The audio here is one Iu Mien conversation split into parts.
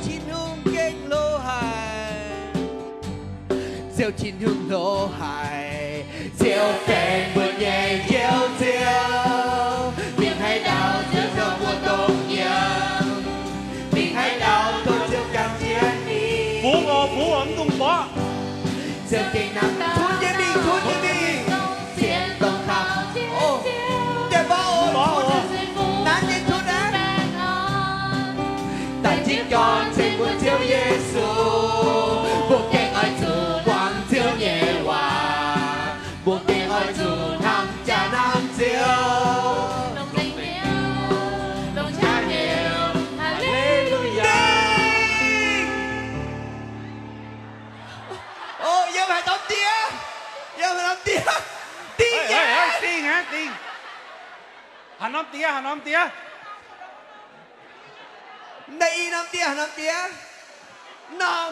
Tin-Hungh gengh loz-haic. Ziouv Tin-Hungh loz-haic. Ziouv benx mbuo nyei Njoux Ziouv. Mingh haaix ndau Ziouv tov mbuo dongh nyiemc. Mingh haaix ndau tov Ziouv gamh nziex mingh. Fungx oc, fungx oc, mv dungx mborqv. Ziouv gengh nanv, cunv jienv mingh, cunv jienv mingh. Zien dongh taux, o, deix mborqv oc, cunv, nanv jienv cunv aqv. Daaih zipv jorm ceng mbuo Ziouv Yesu. Mbuo gengh oix zuqc muangx Ziouv nyei waac. Mbuo gengh oix zuqc hnamv jaax hnamv Ziouv. Hallelujah. O, yiem haaix norm diex? Yiem haaix norm diex? Dingh nyei. Dingh aqv, dingh. Haaix norm diex? Haaix norm diex? Naaiv i norm diex, haaix norm diex? Norm.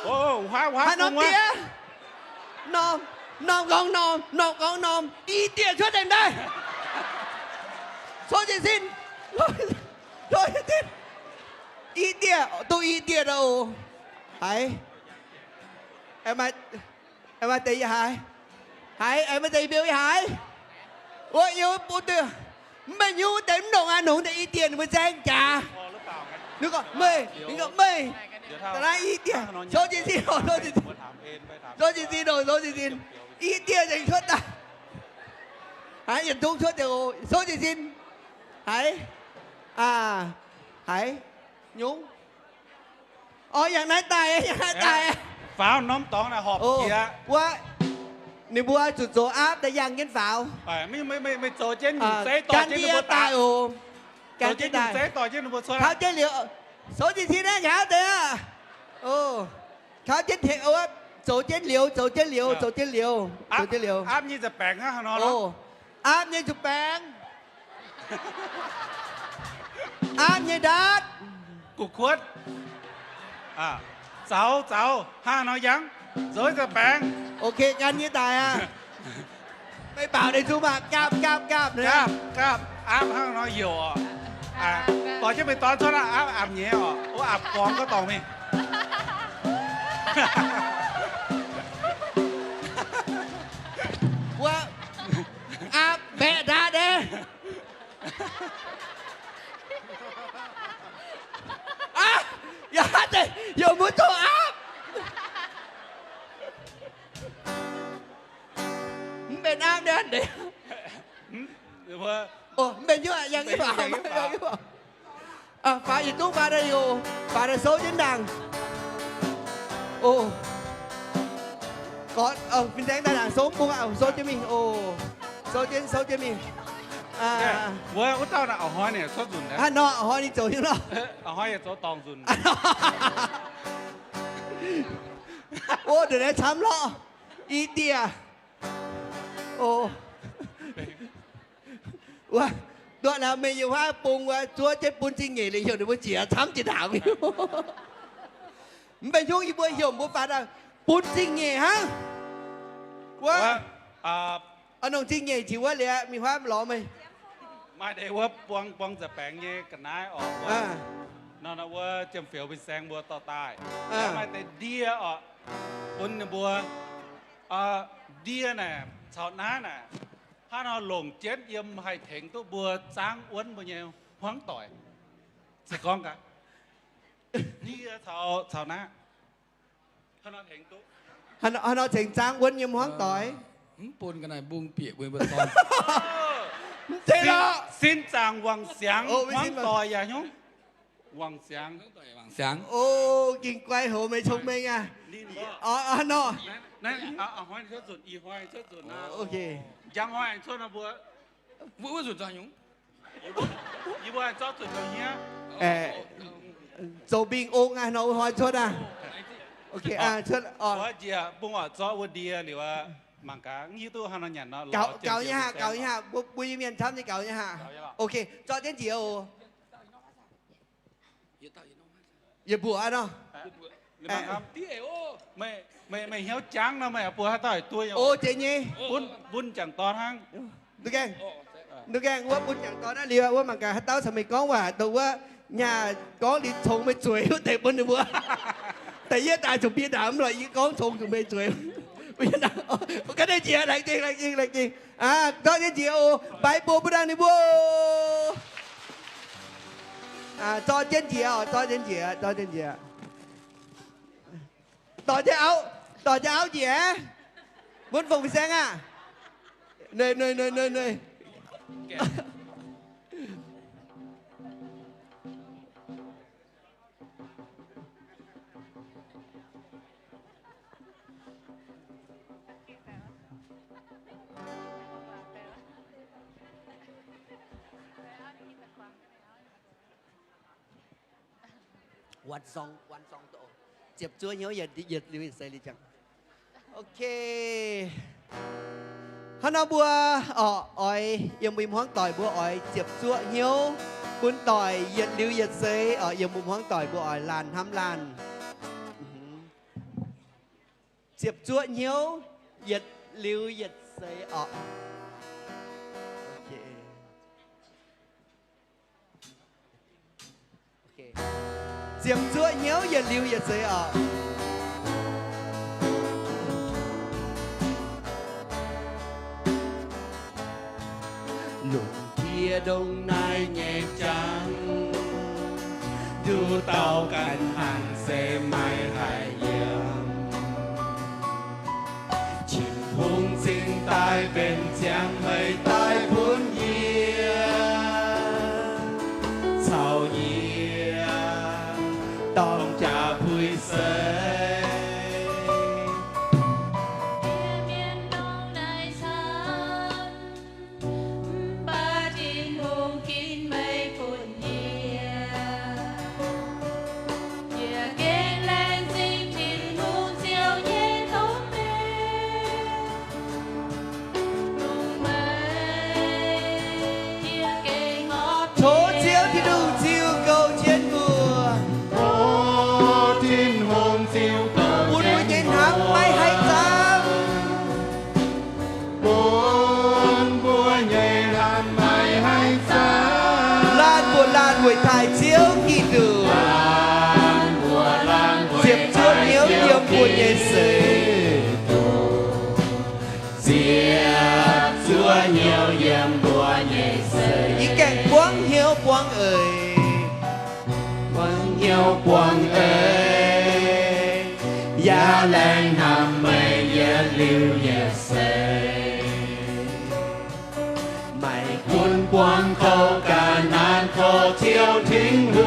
Haaix norm diex? Norm, norm gorngv norm, norm gorngv norm. I diex cuotv daaih daaih. Cou jiez sin. Cou jiez sin. I diex, duqv i diex daaih oc. Haiz. Maaih deix yiem haaix? Haiz, maaih deix yiem haaix? Wuov, yiem bung deix. Mv baac nyungc wuov deix mv longc aqv, longc deix i diex ninh mbuo nzaeng jaax. Ninh gorngv meih, ninh gorngv meih. Da'naaiv i diex, sou jiez sin oc, sou jiez sin. Sou jiez sin oc, sou jiez sin. I diex nzengc cuotv daaih. Haiz yietc zungv cuotv deix oc, sou jiez sin. Haiz, aa, haiz, nyungc. Orv, yangh naaiv daaih, yangh naaiv daaih. Faaux norm dorngx naaic horpc jiex. Wuov, ninh mbuo zuqc zoux aapv daaih yangh jienv faaux. Meih zoux jienv nyungc zeiv dorh jienv ninh mbuo daaih oc. Zoux jienv nyungc zeiv dorh jienv ninh mbuo cuotv. Kauv jienv liuz, sou jiez sin naaiv nqa'haav deix aqv. Kauv jienv tengx, zoux jienv liuz, zoux jienv liuz, zoux jienv liuz, zoux jienv liuz. Aapv nyei nza'baengx hnangv haaix nor? Aapv nyei nza'baengx. Aapv nyei ndaatv. Gu'kuotv. Zaux, zaux, hnangv haaix nor yangh, zoux nza'baengx. Ok, gan nyei daic aqv. Meih baaux deix nzung maah, gaapv, gaapv, gaapv, gaapv, gaapv, aapv hnangv haaix nor heuc oc. Dorh jienv meih dorn cuotv aqv, aapv, aapv nyei oc. Wuov aapv gorngv gorngv dorngc mingh. Wuov, aapv mbaeqc ndaatv naaiv. Aav, yaac deix, yaac mbuo zoux aapv. Mv benx aapv nyei deix. Mv benx nyuoqc, yangh nyei faaux, yangh nyei faaux. Faaux yietc zungv faaux daaih oc, faaux daaih souv jienv ndaangc. Oc, fin-saeng daaih ndaangc souv bung aqv, souv jienv mingh oc. Souv jienv, souv jienv mingh. Wuov, wuov dauh naaic, a'hnoi ninh cuotv nzunc. A'hnoi, a'hnoi ninh zoux hiuv nor. A'hnoi yaac zoux dorngc nzunc. O, ndongc naaiv camv lorqc. I diex. O. Wuov, nduov naaiv meih yiem wuov bung wuov zuov jienv bun zingh nyeic liuz heuc ninh mbuo njiec camv jiex ndaangc. Mv baac nyungc yie mbuo heuc mbuo faaux daaih bun zingh nyeic hnangv. Wuov, nongc zingh nyeic jiex wuov liuz, mingh huaav lorz meih. Maaih deix wuov buang buang nza'baengx nyei ga'naaiv oc. Nor nor wuov jiem-fioux fin-saeng mbuo dorh daaih. Maaih deix ndie oc, bun ninh mbuo. Ndie naaic caux naaiv naaic, hnangv nor longc jienv yiem haih tengx duqv mbuo zaangv wuonv mbuo nyei hmuangv doic. Se gorngv gaax, ndie caux, caux naaiv, hnangv nor tengx duqv, hnangv nor cengx zaangv wuonv nyei hmuangv doic. Mv bun ga'naaiv mbungh bieqc mbuo dorn. Mv zeiz lorqc. Sin zaangc wangc siangx hmuangv doic yaac hnyouv. Wangc siangx. O, gengh guai hoz meih cong-mengh aqv. Nor, njang hnoi cuotv nzunc nyungc. Zoux mbing ong aqv nor, hnoi cuotv aqv. Njiec bung oix zorqv wuov ndie liuz, mangc gaax hiuv duqv hnangv nor nyanc nor. Gaux nyei haic, gaux nyei haic, mbuo, mbuo Iu-Mienh camv nyei gaux nyei haic. Ok, zorqv jienv njiec oc. Yietc mbuoqc aqv nor. Meih hnyouv jangv nor, meih buoz haaix dauh dueiv? O, zeiz nyei. Bun, bun jangc dorn hnangv. Duqv gaengh, duqv gaengh wuov bun jangc dorn naaiv liuz, wuov mangc gaax haaix dauh caux meih gorngv waac, dongh wuov nyaah gorngv liuz congx meih zueiz wuov deix bun ninh mbuo. Yie daaih zuqc bieqc ndaangc mv lorqc, yie gorngv congx zuqc meih zueiz. Ganh njiec, laengz zingh, laengz zingh, laengz zingh. Zorqv jienv njiec oc. Mbaix bun dangh ninh mbuo. Zorqv jienv njiec oc, zorqv jienv njiec, zorqv jienv njiec. Dorh jienv auv, dorh jienv auv njiec. Mbuo fongc fin-saeng aah. Nui, nui, nui, nui, nui. Ziepc zuoqv hnyouv yietc liuz yietc seix liuz jangx. Ok. Hnangv nor mbuo oix yiem mbuo hmuangv doic mbuo oix ziepc zuoqv hnyouv bun doic yietc liuz yietc seix oc. Yiem mbuo hmuangv doic mbuo oix laanh hnamv laanh. Ziepc zuoqv hnyouv yietc liuz yietc seix oc. Ziepc zuoqv hnyouv yietc liuz yietc seix oc. Lungh ndiev ndongc naaiv nyei jangx, nduqc dauh ganh hnangv se maiv haih yiem. Tin-Hungh cingx daaih benx ziangh meih daaih bun yie, caux yie dorng jaax puix seix. Mv baac Tin-Hungh ginv meih bun yie. Yie gengh laengz zingh Tin-Hungh ziouc nyei domh mengh longc meih. Yie gengh horpc tov Ziouv Tin-Hungh ziux goux jienv mbuo. Tov Tin-Hungh ziux goux bun mbuo nyei hnamv maiv haih zaamv. Bun mbuo nyei hnamv maiv haih zaamv. Laanh mbuoqc laanh weic taaih Ziouv Giduc. Ziepc zuoqv hnyouv yiem mbuo nyei seix. Ziepc zuoqv hnyouv yiem mbuo nyei seix. Ih gaengh buangv hnyouv buangv eix. Buangv hnyouv buangv eix. Yaac laengz hnamv meih yietc liuz yietc seix. Maiv gunv buangv kouv ga'naaiv, tov Ziouv Tin-Hungh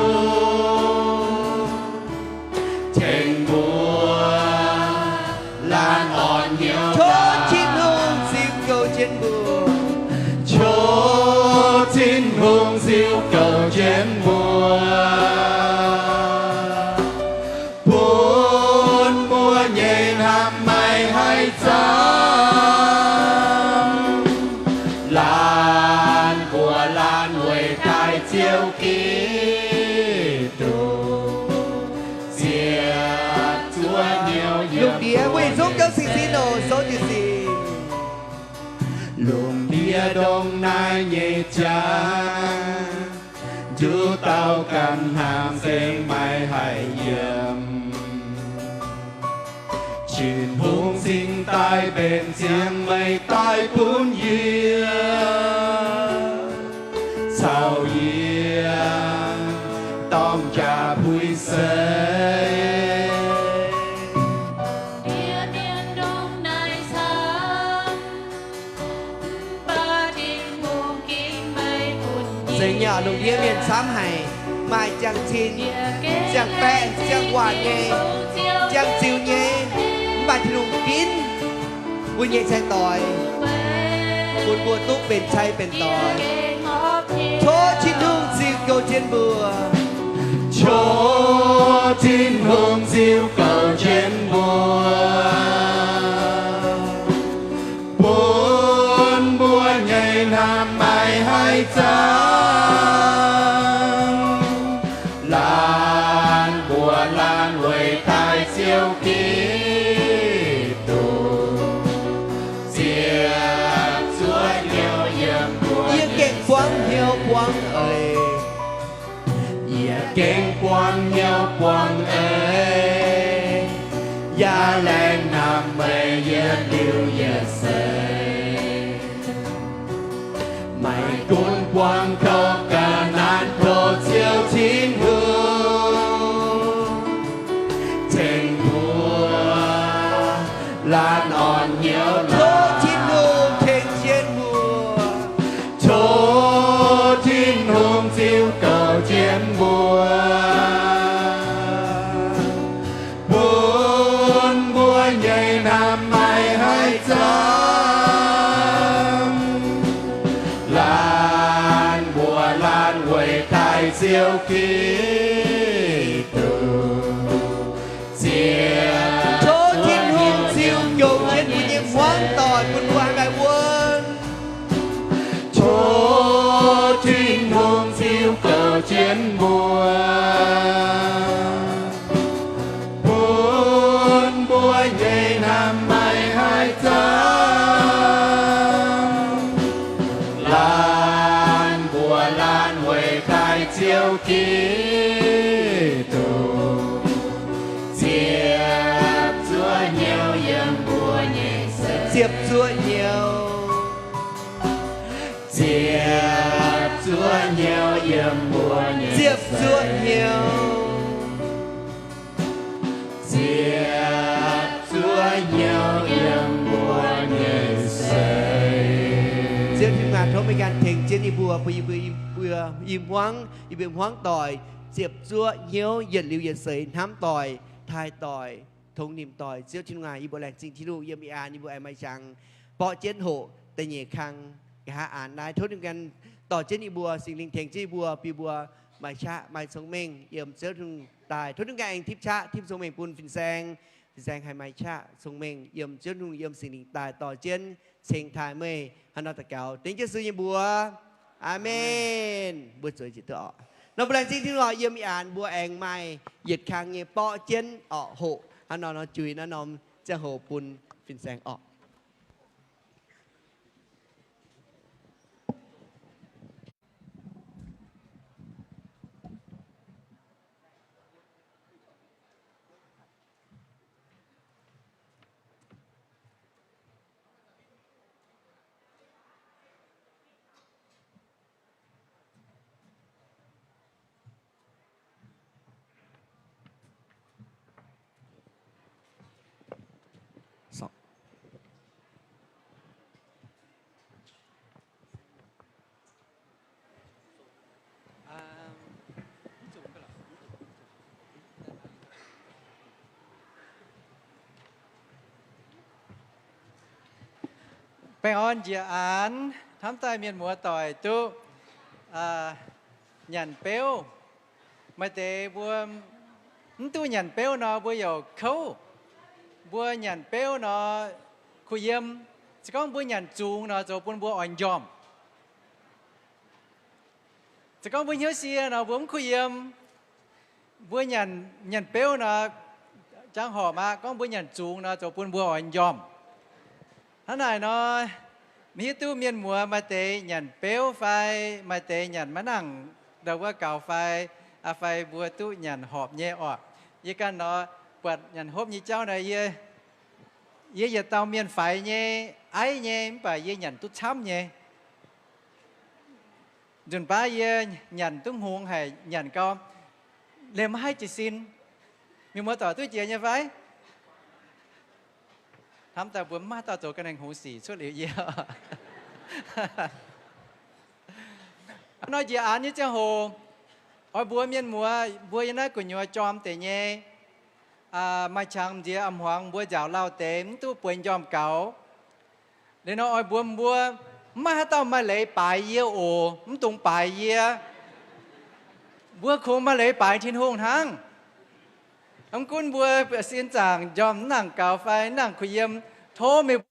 tengx mbuo laanh orn hnyouv. Tov Tin-Hungh ziux goux jienv mbuo. Tov Tin-Hungh ziux goux jienv mbuo. Bun mbuo nyei hnamv maiv haih zaamv. Laanh mbuoqc laanh weic taaih Ziouv Giduc. Ziepc zuoqv hnyouv yiem Lungh ndiev mbuo yietc zungv gauh sing sin oc, souv jiez sin. Lungh ndiev ndongc naaiv nyei jaax, nduqc dauh ganh hnangv se maiv haih yiem. Tin-Hungh cingx daaih benx ziangh meih daaih bun yie, caux yie dorng jaax puix seix. Mv baac Tin-Hungh ginv meih bun yie. Zeiz nyei oc, lungh ndiev mienh camv haic, maaih ziangh cin, ziangh baeqv, ziangh waac nyei, ziangh ziux nyei, mv baac Tin-Hungh ginv mbuo nyei ceng doix, bun mbuo duqv benx cai benx doix. Tov Tin-Hungh ziux goux jienv mbuo. Tov Tin-Hungh ziux goux jienv mbuo. Bun mbuo nyei hnamv maiv haih zaamv. Laanh mbuoqc laanh weic daaih Ziouv Giduc, ziepc zuoqv hnyouv yiem mbuo. Yie gengh buangv hnyouv buangv eix. Yie gengh buangv hnyouv buangv eix. laengz hnamv meih yietc liuz yietc seix. Maiv gunv buangh kouv ga'naaiv, tov Ziouv Tin-Hungh tengx mbuo laanh orn hnyouv. Tov Tin-Hungh tengx jienv mbuo. Tov Tin-Hungh ziux goux jienv mbuo, bun mbuo nyei hnamv maiv haih zaamv. Laanh mbuo laanh weic daaih Ziouv Giduc ziepc zuoqv hnyouv yiem mbuo nyei hmuangv doic, bun mbuo haih maaih wuonv. Tov Tin-Hungh ziux goux jienv mbuo, bun mbuo nyei hnamv maiv haih zaamv. Laanh mbuo laanh weic daaih Ziouv Giduc ziepc zuoqv hnyouv yiem mbuo nyei seix. Ziepc zuoqv hnyouv. Ziepc zuoqv hnyouv yiem mbuo nyei, ziepc zuoqv hnyouv. Ziepc zuoqv hnyouv yiem mbuo nyei seix. Ziouv Tin-Hungh aac, tov meih ganh tengx jienv yie mbuo, bun yie mbuo, yie mbuo i hmuangv, yie mbuo hmuangv doic, ziepc zuoqv hnyouv yietc liuz yietc seix, hnamv doic, taaih doic, tongx nimc doic. Ziouv Tin-Hungh aac, yie mbuo laengz zingh Tin-Hungh yiem ih hnoi yie mbuo aengx maaih qangx borqv jienv hoqc da'nyeic kang nqa'haav aanx naaiv. Tov Tin-Hungh ganh dorh jienv yie mbuo, Singx Lingh tengx jienv yie mbuo, bun yie mbuo maaih qaqv maaih cong-mengh yiem Ziouv Tin-Hungh daaih. Tov Tin-Hungh ganh aengx tipv qaqv tipv cong-mengh bun fin-saeng. Fin-saeng haih maaih qaqv cong-mengh yiem Ziouv Tin-Hungh, yiem Singx Lingh daaih dorh jienv ceng taaih meih. Hnangv nor daux gaux dengv Yesu nyei mbuox. Aamen. Mbuo zueiz jiex duqv oc. Nor mbuo laengz zingh Tin-Hungh oc. Yiem ih aanx mbuo aengx maaih yietc kang nyei borqv jienv oc, hoqc hnangv nor nor, juix naaiv norm ziangh hoc bun fin-saeng oc. Baengh orn njiec aanx, hnamv daaih mienh muoz doic duqv nyanc beuv. Maaih deix mbuo mv duqv nyanc beuv nor, mbuo youc kouv. Mbuo nyanc beuv nor, kuh yiem. Se gorngv mbuo nyanc zungx nor, zoux bun mbuo oix njormh. Se gorngv mbuo hnyouv sie nor, mbuo mv kuh yiem. Mbuo nyanc, nyanc beuv nor, jangx horpc aqv. Gorngv mbuo nyanc zungx nor, zoux bun mbuo oix njormh. Hnangv naaic nor, maiv hiuv duqv mienh muoz maaih deix nyanc beuv fai maaih deix nyanc maiv nangc ndau wuov gaux fai, fai mbuo duqv nyanc horpc nyei oc. Yie ganh nor, buatc nyanc hopv nyei jauv nor, yie, yie yietc dauh mienh faix nyei, aiv nyei, mv baac yie nyanc duqv camv nyei. Nzunc baav yie nyanc duqv hngongx haic, nyanc gau, liemh maiv haih jiez sin. Mienh muoz doic duqv jiex nyei fai? Hnamv daaih mbuo mv maaih dauh zoux ga'naaiv hngongx sic cuotv liuz yie. Hnangv nor njiec aanx nyei ziangh hoc, oix mbuox mienh muoz mbuo yiem naaiv gu'nyuoz jorm deix nyei, maaih qangx m'nziex a'hmuangx mbuo nziaauc lauh deix mv duqv bueix njormh gaux. Liuz nor oix mbuox mbuo, mv maaih haaix dauh maaih leiz baaix yie oc. Mv dungx baaix yie. Mbuo kungx maaih leiz baaix Tin-Hungh hnangv. Mv gunv mbuo buatc sin zaangc njormh mv nangc gaux fai mv nangc kuh yiem, tov meih mbuo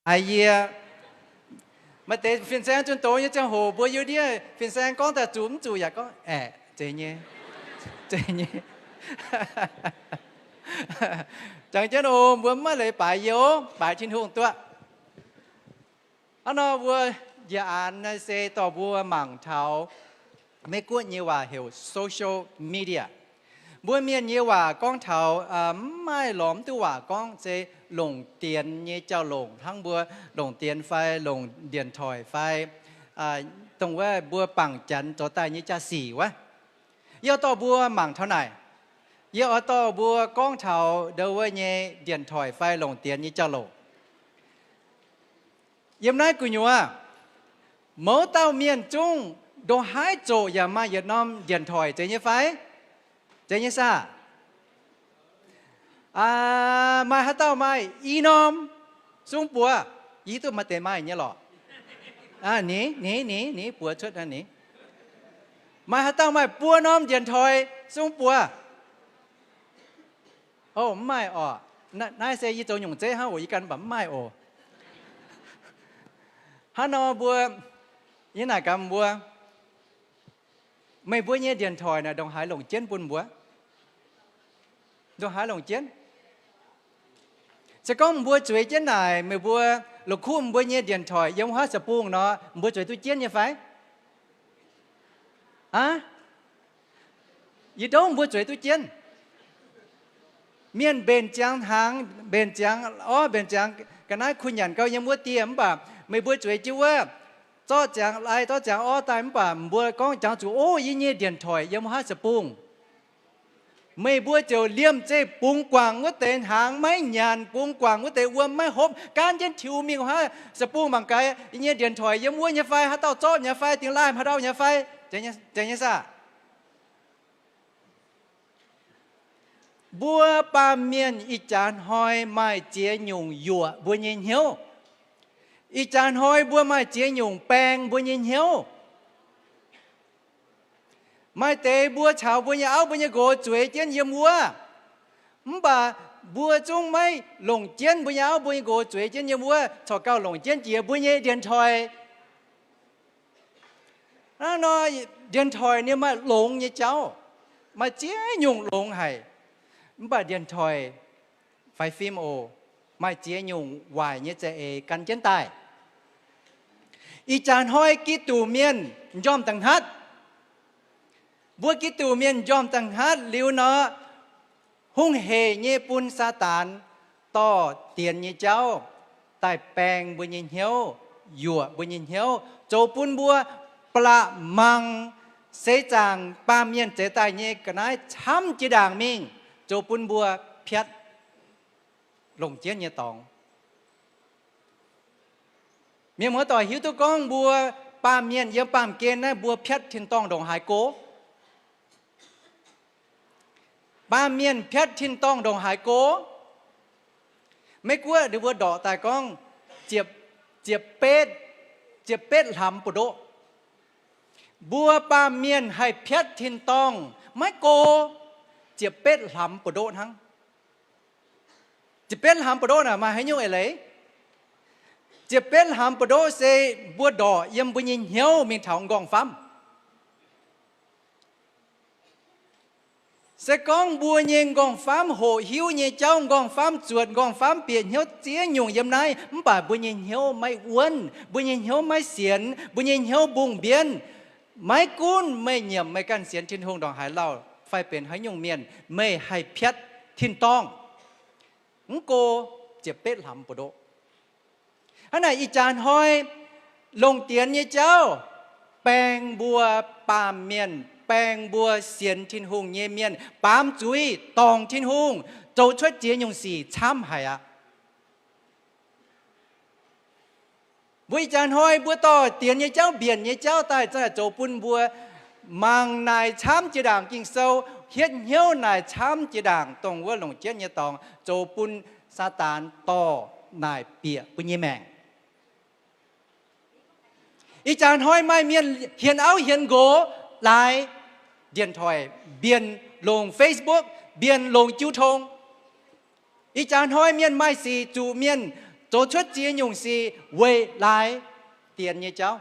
baaix yie. Maaih deix fin-saeng zunh doz nyei ziangh hoc mbuo yiem ndiev fin-saeng gorngv daaih zuqc mv zuqc yaac gorngv, aeqv, zeiz nyei, zeiz nyei. Jangx jienv oc, mbuo mv maaih leiz baaix yie oc, baaix Tin-Hungh duqv. Hnangv nor mbuo njiec aanx naaiv se dorh mbuo mangc taux Meiv-Guoqv nyei waac heuc social media. Mbuo mienh nyei waac gorngv taux, mv maaih lorz mv duqv waac gorngv se longc dienx nyei jauv-longc, hnangv mbuo longc dienx fai longc điện thoại fai dongh wuov mbuo bangc janx zoux daaih nyei jaa-sic wuov. Yie oix dorh mbuo mangc taux naaic. Yie oix dorh mbuo gorngv taux ndo wuov nyei điện thoại fai longc dienx nyei jauv-louc. Yiem naaiv gu'nyuoz, mouz dauh mienh zungv ndongc haaix zoqc yaac maaih yietc norm điện thoại, zeiz nyei fai? Zeiz nyei saah? Maaih haaix dauh maaih i norm? Zungv buoz. Yie duqv maaih deix maaih nyei lorqc. Ninh, ninh, ninh, ninh buoz cuotv ninh. Maaih haaix dauh maaih buo norm điện thoại? Zungv buoz. O, mv maaih orqc. Naaiv se yie zoux nyungc zeiv hnangv oc, yie ganh mv baac mv maaih oc. Hnangv nor mbuo, yie naaic gaax mbuo, meih mbuo nyei điện thoại naaic ndongc haaix longc jienv bun mbuo? Ndongc haaix longc jienv? Se gorngv mbuo zueiz jienv naaic, meih mbuo la'kuqv mbuo nyei điện thoại yiem wuov haav sapung nor, mbuo zueiz duqv jienv nyei fai? Aav, yie douv mbuo zueiz duqv jienv. Mienh mbenc ziangx hnaangx, mbenc ziangx orv, mbenc ziangx ga'naaiv kuh nyanc gau yiem wuov dieh, mv baac meih mbuo zueiz jienv wuov, zorqv ziangx lai, zorqv ziangx orv daaih, mv baac mbuo gorngv jangx zuqc, o, yie nyei điện thoại yiem wuov haav sapung. Meih mbuo ziouc liemh zeih bungx guangc wuov deix hnaangx maiv nyanc, bungx guangc wuov deix wuom maiv hopv, gaanv jienv tiux mingh wuov haav sapung mangc gaax, yie nyei điện thoại yiem wuov nyei fai, haaix dauh zorqv nyei fai, dingx lai haaix dauh nyei fai, zeiz nyei saah? Mbuo baamh mienh ih jaax hnoi maaih ziex nyungc yuoqc mbuo nyei hnyouv. Ih jaax hnoi mbuo maaih ziex nyungc baeng mbuo nyei hnyouv. Maaih deix mbuo caux mbuo nyei auv mbuo nyei nqox zueiz jienv yiem wuov, mv baac mbuo zungv maiv longc jienv mbuo nyei auv mbuo nyei nqox zueiz jienv yiem wuov, corc gauh longc jienv jiex mbuo nyei điện thoại. Hnangv nor, điện thoại ninh maaih longx nyei jauv, maaih ziex nyungc longx haic. Mv baac điện thoại faix fim oc, maaih ziex nyungc waaic nyei za'eix gan jienv daaih. Ih jaax hnoi Giduc mienh m'njormh da'hnatv. Mbuo Giduc mienh m'njormh da'hnatv liuz nor, hungh heic nyei bun Saadaan dorh dienx nyei jauv daaih baeng mbuo nyei hnyouv, yuoqc mbuo nyei hnyouv, zoux bun mbuo ba'laqc mangc seix zaangc baamh mienh zeix daaih nyei ga'naaiv camv jiex ndaangc mingh, zoux bun mbuo piatv longc jienv nyei dorngx. Mienh muoz-doic hiuv duqv gorngv mbuo baamh mienh yiem baamh gen naaiv mbuo piatv tin-dorngh ndongc haaix go? Baamh mienh piatv tin-dorngh ndongc haaix go? Meiv Guoqv ninh mbuo ndorqc daaih gorngv ziepc, ziepc betv, ziepc betv hlamx buoz-ndoqv. Mbuo baamh mienh haih piatv tin-dorngh maiv go ziepc betv hlamx buoz-ndoqv hnangv. Ziepc betv hlamx buoz-ndoqv naaic maaih haaix nyungc eix leiz? Ziepc betv hlamx buoz-ndoqv se mbuo ndorqc yiem mbuo nyei hnyouv mingh taux m'nqorngv-famv. Se gorngv mbuo nyei m'nqorngv-famv hoqc hiuv nyei jauv, m'nqorngv-famv zuotc, m'nqorngv-famv bieqc hnyouv ziex nyungc yiem naaiv, mv baac mbuo nyei hnyouv maiv wuonv, mbuo nyei hnyouv maiv sienx, mbuo nyei hnyouv mbungh mbienv, maiv gunv meih nyiemc meih ganh sienx Tin-Hungh ndongc haaix lauh fai benx haaix nyungc mienh, meih haih piatv tin-dorngh mv go ziepc betv hlamx buoz-ndoqv. Hnangv naaic ih jaax hnoi longc dienx nyei jauv baeng mbuo baamh mienh, baeng mbuo sienx Tin-Hungh nyei mienh baamz zuiz dorngc Tin-Hungh zoux cuotv ziex nyungc sic camv haic aqv. Mbuo ih jaax hnoi mbuo dorh dienx nyei jauv, mbienc nyei jauv daaih, zoux bun mbuo mangc naaic camv jiex ndaangc Ging-Sou, hietv hnyouv naaic camv jiex ndaangc dongh wuov longc jienv nyei dorngx, zoux bun Saadaan dorh naaic bieqc mbuo nyei maengc. Ih jaax hnoi maaih mienh hienx auv hienx nqox laaix điện thoại, mbienc longc Facebook, mbienc longc jiu tong. Ih jaax hnoi mienh maaih sic zuqc mienh zoux cuotv ziex nyungc sic weic laaix dienx nyei jauv.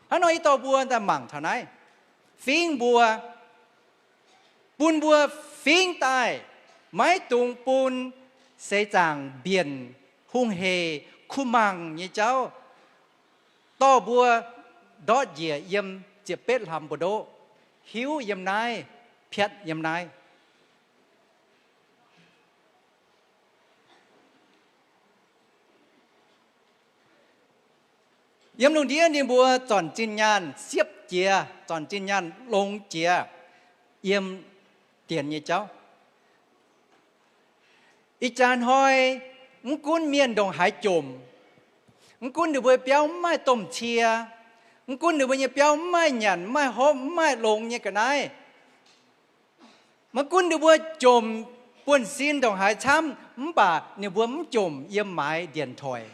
Hnangv nor yie dorh mbuo daaih mangc taux naaiv, fingx mbuo, bun mbuo fingx daaih maiv dungx bun seix zaangc mbienc hungh hec kuh mangc nyei jauv dorh mbuo ndortv njiec yiem ziepc betv hlamx buoz-ndoqv, hiuv yiem naaiv piatv yiem naaiv. Yiem lungh ndiev ninh mbuo zornc zinh nyaanh siepv jiex, zornc zinh nyaanh longx jiex yiem dienx nyei jauv. Ih jaax hnoi, mv gunv mienh ndongc haaix jomc, mv gunv ninh mbuo biauv mv maaih domh cie, mv gunv ninh mbuo nyei biauv mv maaih nyanc, mv maaih hopv, mv maaih longx nyei ga'naaiv, maiv gunv ninh mbuo jomc buonv-sin ndongc haaix camv, mv baac ninh mbuo mv jomc yiem maaiz ndienc toic.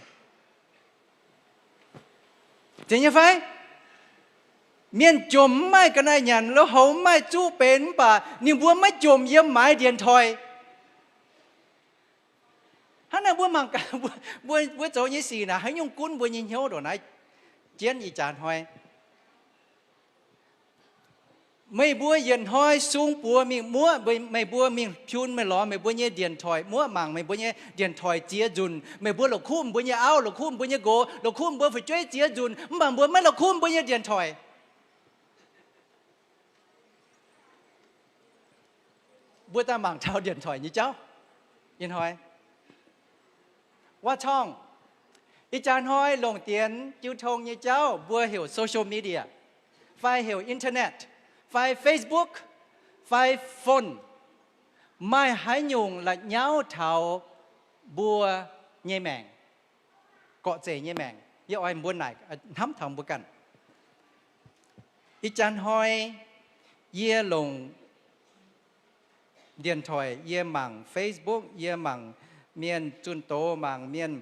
Zeiz nyei fai? Mienh jomc mv maaih ga'naaiv nyanc, lui-houx mv maaih zuqv benx, mv baac ninh mbuo maiv jomc yiem maaiz ndienc toic. Hnangv naaic mbuo mangc gaax, mbuo, mbuo zoux nyei sic naaic haaix nyungc gunv mbuo nyei hnyouv ndongc naaiv jienv ih jaax hnoi. Meih mbuo yietc hnoi sung buoz mingh muoqv, meih mbuo mingh piun meih lorz meih mbuo nyei ndienc toic, muoqv mangc meih mbuo nyei ndienc toic ziex nzunc. Meih mbuo la'kuqv mbuo nyei auv, la'kuqv mbuo nyei nqox, la'kuqv mbuo fu'jueiv ziex nzunc, mv baac mbuo maiv la'kuqv mbuo nyei ndienc toic. Mbuo daaih mangc taux ndienc toic nyei jauv. Ih hnoi, waac-torngv, ih jaax hnoi longc dienx jiu tong nyei jauv mbuo heuc social media, fai heuc internet, fai Facebook, fai phone, maaih haaix nyungc la'nyauv taux mbuo nyei maengc, gorqv-zeic nyei maengc? Yie oix mbuo naaic, hnamv taux mbuo ganh. Ih jaax hnoi yie longc ndienc toic, yie mangc Facebook, yie mangc mienh zunh doz, mangc mienh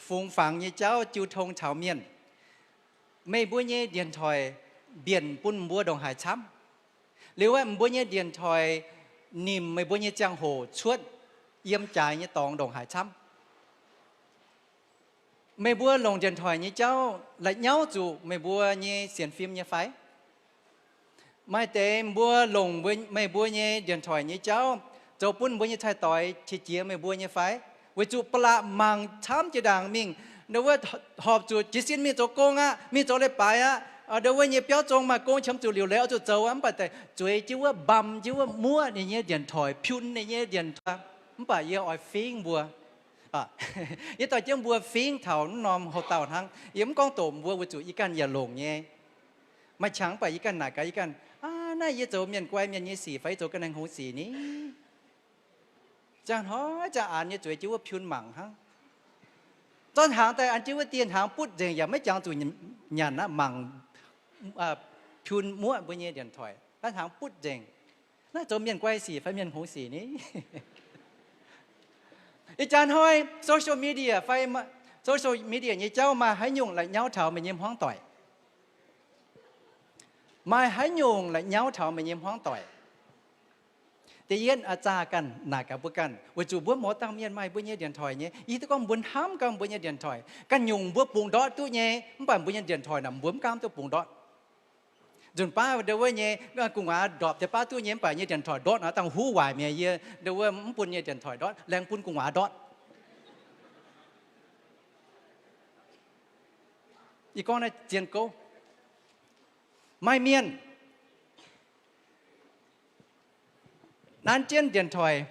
fungx fangx nyei jauv jiu tong taux mienh. Meih mbuo nyei ndienc toic mbienc bun mbuo ndongc haaix camv? Liuz aeqv, mbuo nyei ndienc toic nimc meih mbuo nyei ziangh hoc cuotv yiem jaaix nyei dorngx ndongc haaix camv? Meih mbuo longc ndienc toic nyei jauv la'nyauv zuqc meih mbuo nyei sienx fim nyei fai? Maaih deix mbuo longc meih mbuo nyei ndienc toic nyei jauv zoux bun mbuo nyei cai-doix qiex jiez meih mbuo nyei fai? Weic zuqc ba'laqc mangc camv jiex ndaangc mingh, ndau wuov horpc zuqc jiez sin mingh zoux gong aqv, mingh zoux leiz-baaix aqv, ndau wuov nyei biauv zong maaih gong qiemx zuqc liuc leiz oix zuqc zoux, mv baac daaih zueiz jienv wuov, mbam jienv wuov, muoqv ninh nyei ndienc toic, piun ninh nyei ndienc toic. Mv baac yie oix fingv mbuo, yie dorh jienv mbuo fingv taux mv norm houx-dauh hnangv. Yie mv gorngv doqc mbuo weic zuqc yie ganh yaac longc nyei. Maaih qangx mv baac yie ganh naaic gaax yie ganh, aa, naaiv yie zoux mienh guai mienh nyei sic fai yie zoux ga'naaiv hngongx sic ni? Ziangh hnoi ziangh aanx nyei zueiz jienv wuov piun mangc hnangv. Zorqv hnaangx daaih an jienv wuov dieh hnaangx butv nzengc yaac maiv jangx zuqc nyanc aqv, mangc piun muoqv mbuo nyei ndienc toic, naaiv hnaangx butv nzengc. Naaiv zoux mienh guai sic fai mienh hngongx sic ni? Ih jaax hnoi social media fai social media nyei jauv maaih haaix nyungc la'nyauv taux meih nyei hmuangv doic? Maaih haaix nyungc la'nyauv taux meih nyei hmuangv doic? Da'yietv, aa, zaah ganh naaic gaax mbuo ganh, weic zuqc mbuo mouz dauh mienh maaih mbuo nyei ndienc toic nyei. Yie duqv gorngv mbuo hnamv gaax mbuo nyei ndienc toic. Ganh nyungc mbuo bungx ndortv duqv nyei, mv baac mbuo nyei ndienc toic naaic mbuo mv gaamv duqv bungx ndortv. Nzunc baav ndau wuov nyei gu'nguaaz ndorpc deix baav duqv nyei, mv baac nyei ndienc toic ndortv naaic dangh huv waaic mi'aqv. Yie ndau wuov mv bun nyei ndienc toic ndortv, laengz bun gu'nguaaz ndortv. Yie gorngv naaiv zien gouv. Maaih mienh nanv jienv ndienc toic,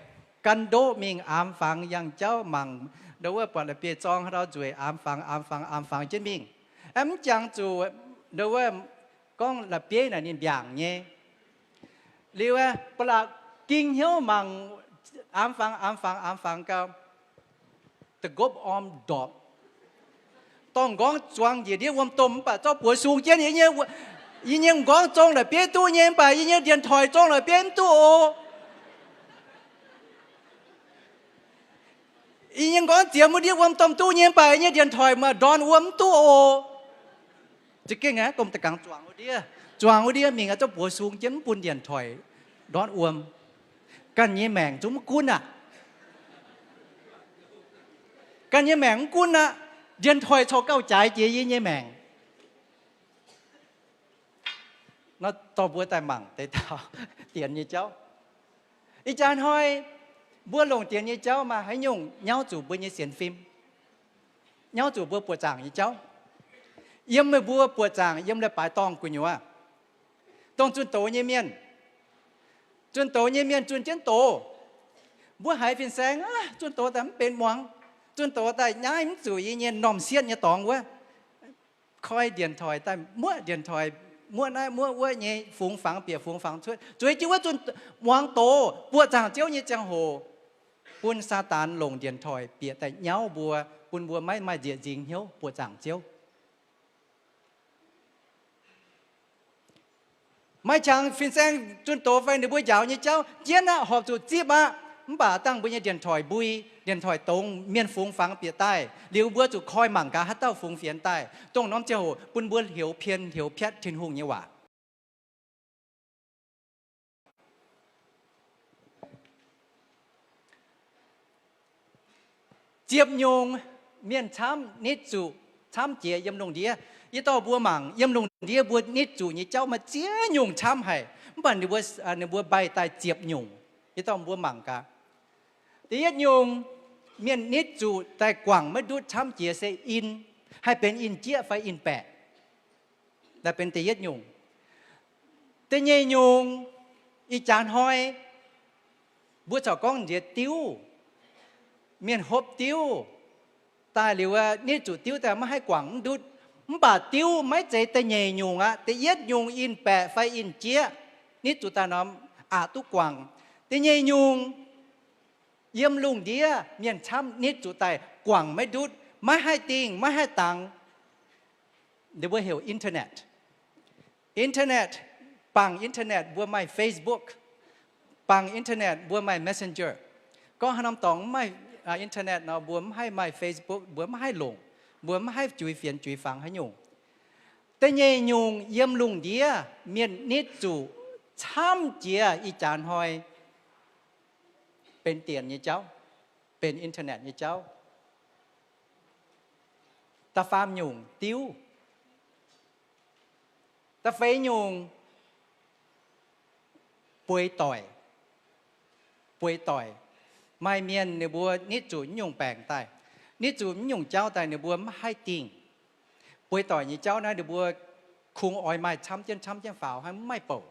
gan ndoqv mingh aamx fangx yangh jauv mangc, ndau wuov buatc la'bieiv-zorng haaix dauh nzueic, aamx fangx, aamx fangx, aamx fangx jienv mingh. Aeqv, mv jangx zuqc ndau wuov gorngv la'bieiv naaic ninh mbiaangc nyei. Liuz aeqv, ba'laqc ging hnyouv mangc, aamx fangx, aamx fangx, aamx fangx gau, da'nqopv orm ndorpc. Dorh m'nqorngv zuangx njiec ndiev wuom domh mv baac zorqv buoz sung jienv. Yie nyei m'nqorngv zong la'bieiv duqv nyei mv baac yie nyei ndienc toic zong la'bieiv mv duqv oc. Yie nyei m'nqorngv ziemx wuov ndiev wuom domh duqv nyei mv baac yie nyei ndienc toic maaih ndorn wuom mv duqv oc. Za'gengh aeqv, domh da'gangx zuangx wuov ndiev, zuangx wuov ndiev mingh aeqv, zorqv buoz sung jienv mv bun ndienc toic ndortv wuom. Ganh nyei maengc zungv mv gunv aqv. Ganh nyei maengc mv gunv aqv. Ndienc toic corc gauh jaaix jiex yie nyei maengc. Nor dorh mbuo daaih mangc deix dauh dienx nyei jauv. Ih jaax hnoi mbuo longc dienx nyei jauv maaih haaix nyungc nyauv zuqc mbuo nyei sienx fim, nyauv zuqc mbuo buoqc zaangc nyei jauv? Yiem meih mbuo buoqc zaangc yiem leiz-baaix dorngh gu'nyuoz, Dongh zunh doz nyei mienh, zunh doz nyei mienh zunh jienv doz. Mbuo haiz fin-saeng, zunh doz daaih mv benx muangx, zunh doz daaih nyaiv mv zuqc yie nyei normh sienh nyei dorngx wuov. Koi điện thoại daaih muoqv điện thoại, muoqv naaiv muoqv wuov nyei fungx fangx bieqc fungx fangx cuotv. Zueiz jienv wuov zunh, muangx doz buoqc zaangc Ziouv nyei ziangh hoc, bun Saadaan longc điện thoại bieqc daaih nyauv mbuo, bun mbuo maiv maaih nzieqc nzingx hnyouv buoqc zaangc Ziouv. Maaih qangx fin-saeng zunh doz fai ninh mbuo njaaux nyei jauv jienv aqv, horpc zuqc zipv aqv. Mv baac dangh mbuo nyei điện thoại mbui, điện thoại dongz, mienh fungx fangx bieqc daaih liuz, mbuo zuqc koi mangc gaax haaix dauh fungx fienx daaih, dongh norm ziangh hoc bun mbuo heuc pien heuc piatv Tin-Hungh nyei waac. Ziepc nyungc mienh camv nitv zuqc camv jiex yiem lungh ndiev. Yie dorh mbuo mangc yiem lungh ndiev mbuo nitv zuqc nyei jauv maaih ziex nyungc camv haic, mv baac ninh mbuo, ninh mbuo mbaih daaih ziepc nyungc. Yie dorh mbuo mangc gaax. Da'yietv nyungc, mienh nitv zuqc daaih guangc maiv ndutv camv jiex se in, haih benx in-jieqv fai in-baeqc. Naaiv benx da'yietv nyungc. Da'nyeic nyungc, ih jaax hnoi mbuo corc gorngv nziex diuv, mienh hopv diuv daaih liuz, nitv zuqc diuv daaih maiv haih guangc mv ndutv. Mv baac diuv maiv zeiz da'nyeic nyungc aqv. Da'yietv nyungc in-baeqc fai in-jieqv, nitv zuqc daaih norm aqc duqv guangc. Da'nyeic nyungc, yiem lungh ndiev mienh camv nitv zuqc daaih guangc maiv ndutv, maiv haih dingh, maiv haih dangx. Ninh mbuo heuc internet. Internet, bangc internet mbuo maaih Facebook, bangc internet mbuo maaih Messenger. Gorngv haaix norm dorngx mv maaih internet nor, mbuo mv haih maaih Facebook, mbuo mv haih longc, mbuo mv haih juix fienx juix fangx haaix nyungc. Da'nyeic nyungc, yiem lungh ndiev mienh nitv zuqc camv jiex ih jaax hnoi benx dienx nyei jauv, benx internet nyei jauv. Da'faam nyungc diuv. Da'feix nyungc bueix doic. Bueix doic. Maaih mienh ninh mbuo nitv zuqc mv nyungc baengc daaih, nitv zuqc mv nyungc jauv daaih ninh mbuo mv haih dingh. Bueix doic nyei jauv naaiv ninh mbuo kungx oix maaih camv jienv camv jienv faaux hnangv, mv maaih bouc,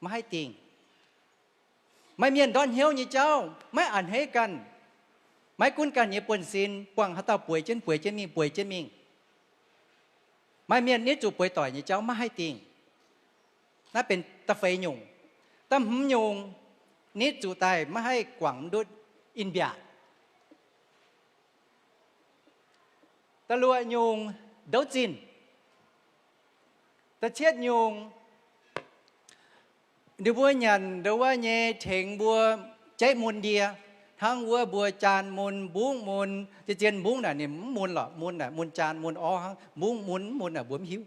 mv haih dingh. Maaih mienh ndortv hnyouv nyei jauv maiv a'hneiv ganh, maiv gunv ganh nyei buonv-sin, buangh haaix dauh bueix jienv bueix jienv mingh bueix jienv mingh. Maaih mienh nitv zuqc bueix doic nyei jauv maiv haih dingh. Naaiv benx da'feix nyungc. Da'hmz nyungc, nitv zuqc daaih maiv haih guangc ndutv, in-mbiaatc. Da'luoqc nyungc, ndouv zinh. Da'cietv nyungc, ninh mbuo nyanc ndau wuov nyei tengx mbuo jaiv mun ndie, hnangv wuov mbuo jaan mun, mbungv mun, zien zien mbungv naaic ninh mv mun lorqc, mun naaic mun jaan mun orv hnangv, mbungv mun mv mun naaic mbuo mv hiuv.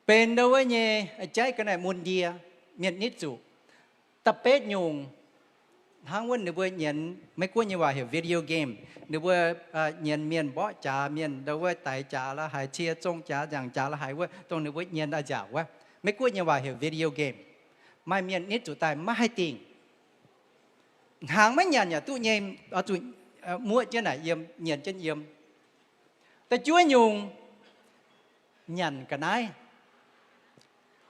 Benx ndau wuov nyei jaiv ga'naaiv mun ndie, mienh nitv zuqc. Da'betv nyungc, hnangv wuov ninh mbuo nyienz, Meiv Guoqv nyei waac heuc video game. Ninh mbuo nyienz mienh mborqv jaax, mienh ndau wuov daix jaax la'haic, cie zong jaax, nzaangc jaax la'haic wuov, dongh ninh mbuo nyienz a'nziaauc wuov. Meiv Guoqv nyei waac heuc video game. Maaih mienh nitv zuqc daaih maiv haih dingh. Hnaangx maiv nyanc yaac duqv nyei, oix zuqc muoqv jienv naaic yiem, nyienz jienv yiem. Da'juov nyungc, nyanc ga'naaiv.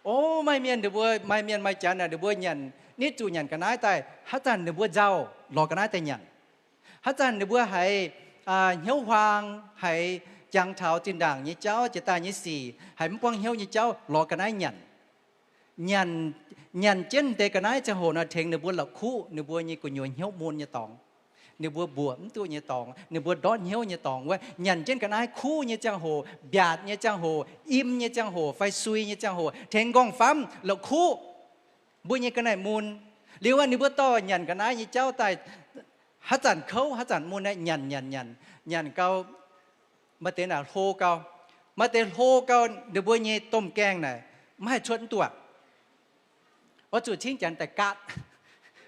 O, maaih mienh ninh mbuo, maaih mienh maaih janx naaic ninh mbuo nyanc, nitv zuqc nyanc ga'naaiv daaih, haaix zanc ninh mbuo nzauh lorz ga'naaiv daaih nyanc. Haaix zanc ninh mbuo haiz hnyouv huaang, haiz jangx taux zinh ndaangc nyei jauv, jiex daaih nyei sic, haiz mv buangv hnyouv nyei jauv, lorz ga'naaiv nyanc. Nyanc, nyanc jienv deix ga'naaiv ziangh hoc nor tengx ninh mbuo la'kuqv ninh mbuo nyei gu'nyuoz hnyouv mun nyei dorngx, ninh mbuo mbuoqc mv duqv nyei dorngx, ninh mbuo ndortv hnyouv nyei dorngx wuov. Nyanc jienv ga'naaiv kuv nyei ziangh hoc, mbiaatc nyei ziangh hoc, im nyei ziangh hoc fai sui nyei ziangh hoc, tengx nqorngv-famv la'kuqv mbuo nyei ga'naaiv mun. Liuz ninh mbuo dorh nyanc ga'naaiv nyei jauv daaih, haaix zanc kouv haaix zanc mun naaiv nyanc nyanc nyanc, nyanc gau, maaih deix naaic hlo gau, maaih deix hlo gau, ninh mbuo nyei domh gaengh naaic mv haih cuotv mv duqv. Oix zuqc cingv janx daaih gaatv,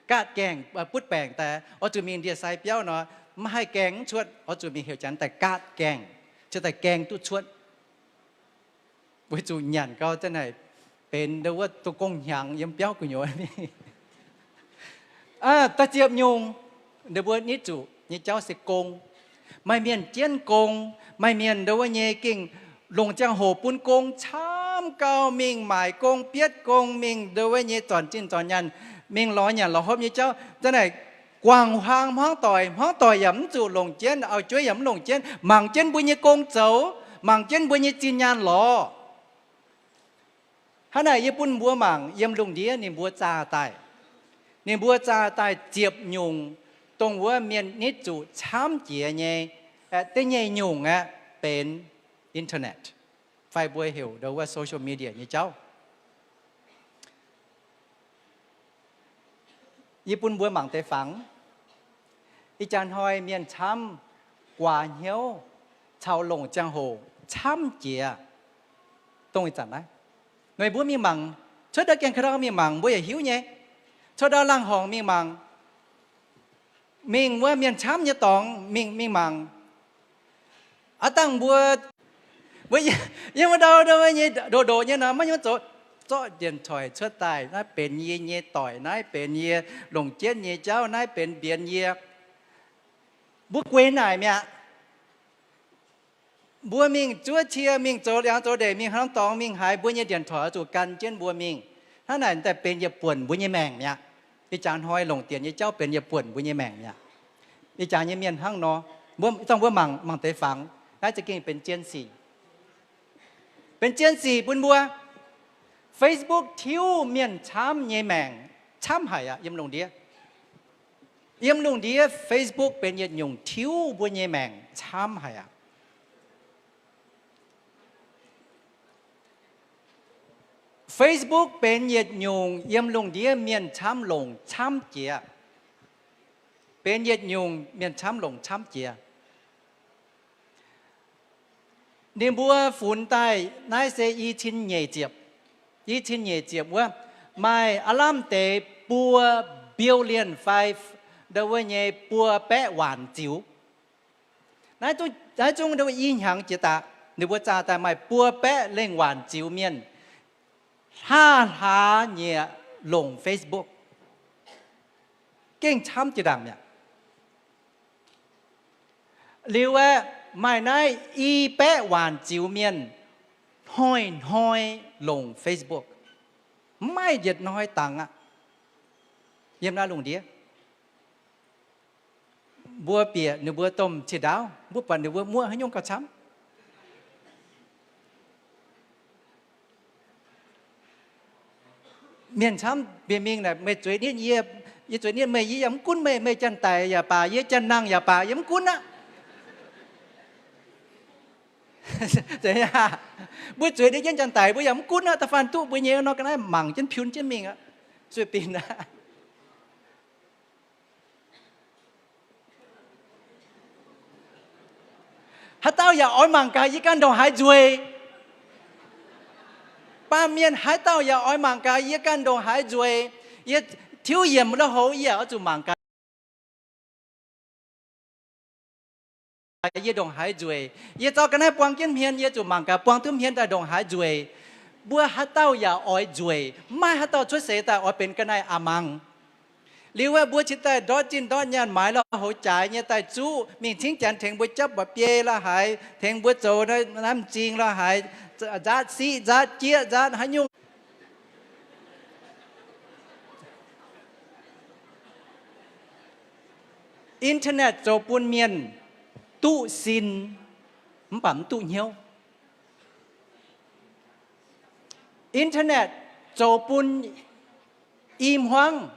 gaatv gaengh, butv baengc daaih. Oix zuqc mingh ndie-sai biauv nor, mv haih gaengh mv cuotv, oix zuqc mingh heuc janx daaih gaatv gaengh, cingx daaih gaengh duqv cuotv. Weic zuqc nyanc gau za'naaic benx ndau wuov dongh gong hnyangx yiem biauv gu'nyuoz. Da'ziepc nyungc, ninh mbuo nitv zuqc nyei jauv se gong. Maaih mienh jienv gong, maaih mienh ndau wuov nyei gengh longc ziangh hoc bun gong camv. camv gau, mingh maaic gong, bietv gong, mingh ndo wuov nyei zornc zinh zornc nyaanh, mingh lorz nyanc lorz hopv nyei jauv. Za'naaic guangc huaang hmuangv doic, hmuangv doic yaac mv zuqc longc jienv, auv-jueiv yaac mv longc jienv, mangc jienv mbuo nyei gong zoux, mangc jienv mbuo nyei zinh nyaanh lorz. Hnangv naaic yie bun mbuo mangc yiem lungh ndiev ninh mbuo zaah daaih, ninh mbuo zaah daaih ziepc nyungc dongh wuov mienh nitv zuqc camv jiex nyei, aeqv, da'nyeic nyungc aeqv, benx internet, fai mbuo heuc ndo wuov social media nyei jauv. Yie bun mbuo mangc deix fangx. Ih jaax hnoi mienh camv guaax hnyouv caux longc ziangh hoc camv jiex dongh ih zanc naaiv. Meih mbuo mingh mangc, cuotv ndau Gaeng Ka'ndau mingh mangc, mbuo yaac hiuv nyei. Cuotv ndau Laangh Horngc mingh mangc, mingh wuov mienh camv nyei dorngx mingh, mingh mangc. Aav dangh mbuo, mbuo yiem wuov ndau, ndau nyei ndoqc ndoqc nyei nor, maiv nyungc zoux, zorqv điện thoại cuotv daaih, naaiv benx yie nyei doic, naaiv benx yie longc jienv nyei jauv, naaiv benx mbienx yie. Mbuo guei naaic mi'aqv. Mbuo mingh zuov cie, mingh zoux liangx zoux ndeic, mingh haaix norm dorngx mingh haaix, mbuo nyei điện thoại oix zuqc gan jienv mbuo mingh. Hnangv naaic daaih benx yietc buonc mbuo nyei maengc mi'aqv. Ih jaax hnoi longc dienc nyei jauv benx yietc buonc mbuo nyei maengc mi'aqv. Ih jaax nyei mienh hnangv nor, mbuo, dongh mbuo mangc, mangc deix fangx, naaiv za'gengh benx zien sic. Benx zien sic bun mbuo. Facebook tiuv mienh camv nyei maengc camv haic aqv yiem lungh ndiev. Yiem lungh ndiev Facebook benx yietc nyungc tiuv mbuo nyei maengc camv haic aqv. Facebook benx yietc nyungc yiem lungh ndiev mienh camv longc camv jiex. Benx yietc nyungc mienh camv longc camv jiex. Ninh mbuo funx daaih naaiv se i cin nyeic ziepc, i cin nyeic ziepc wuov, maaih aav lamh deix buo billion fai ndo wuov nyei buo baeqv waanc ziux. Naaiv zungv, naaiv zungv ndo wuov i hnyangx jiex daaih, ninh mbuo zaah daaih maaih buo baeqv lengh waanc ziux mienh hlaax hlaax nyieqc longc Facebook. Gengh camv jiex ndaangc mi'aqv. Liuz aeqv, maaih naaiv i baeqv waanc ziux mienh hnoi-hnoi longc Facebook. Mv maaih yietc hnoi dangx aqv. Yiem naaiv lungh ndiev, mbuo bieqc ninh mbuo domh ciex-ndaauv, mbuo buatc ninh mbuo muoqv haaix nyungc gauh camv. Mienh camv mienh mingh naaic, meih zueiz nitv yie, yie zueiz nitv meih, yie yaac mv gunv meih, meih janx-daic yaac baac, yie janx-nangh yaac baac, yie mv gunv aqv. Mbuo zueiz nitv jienv janx-daic mbuo yaac mv gunv aqv. Da'faanh duqv mbuo nyei nor ga'naaiv mangc jienv piun jienv mingh aqv. Zueih binc aqv. Haaix dauh yaac oix mangc gaax yie ganh ndongc haaix nzueic. Baamh mienh haaix dauh yaac oix mangc gaax yie ganh ndongc haaix nzueic. Yie tiuv yiemc lui-houx yie yaac oix zuqc mangc gaax yie ndongc haaix nzueic. Yie zaux ga'naaiv buang jienv hmien, yie zuqc mangc gaax buang duqv hmien daaih ndongc haaix nzueic. Mbuo haaix dauh yaac oix nzueic. Mv maaih haaix dauh cuotv seix daaih oix benx ga'naaiv a'mangc. Liuz aeqv, mbuo cingx daaih ndortv zinh ndortv nyaanh maaiz lui-houx jaaix nyei daaih zuqv mingh cingv janx tengx mbuo japv mba'biei la'haaix, tengx mbuo zoux naaiv m'zing la'haaix, nzaatv siqv, nzaatv jieqv, nzaatv haaix nyungc. Internet zoux bun mienh duqv sin mv baac mv duqv hnyouv. Internet zoux bun i hmuangv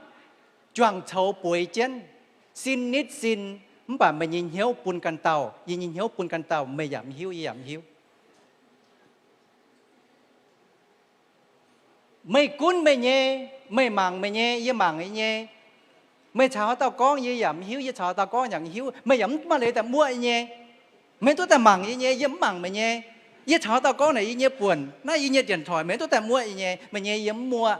juangc coux bueix jienv, sin nitv sin, mv baac meih nyei hnyouv bun ganh dauh, yie nyei hnyouv bun ganh dauh, meih yaac mv hiuv, yie yaac mv hiuv. Meih gunv meih nyei, meih mangc meih nyei, yie mangc yie nyei. Meih caux haaix dauh gorngv yie yaac mv hiuv, yie caux haaix dauh gorngv yaac mv hiuv. Meih yaac mv maaih leiz daaih muoqv yie nyei. Meih duqv daaih mangc yie nyei, yie mv mangc meih nyei. Yie caux haaix dauh gorngv naaic yie nyei buonc, naaiv yie nyei điện thoại, meih duqv daaih muoqv yie nyei, meih nyei yie mv muoqv.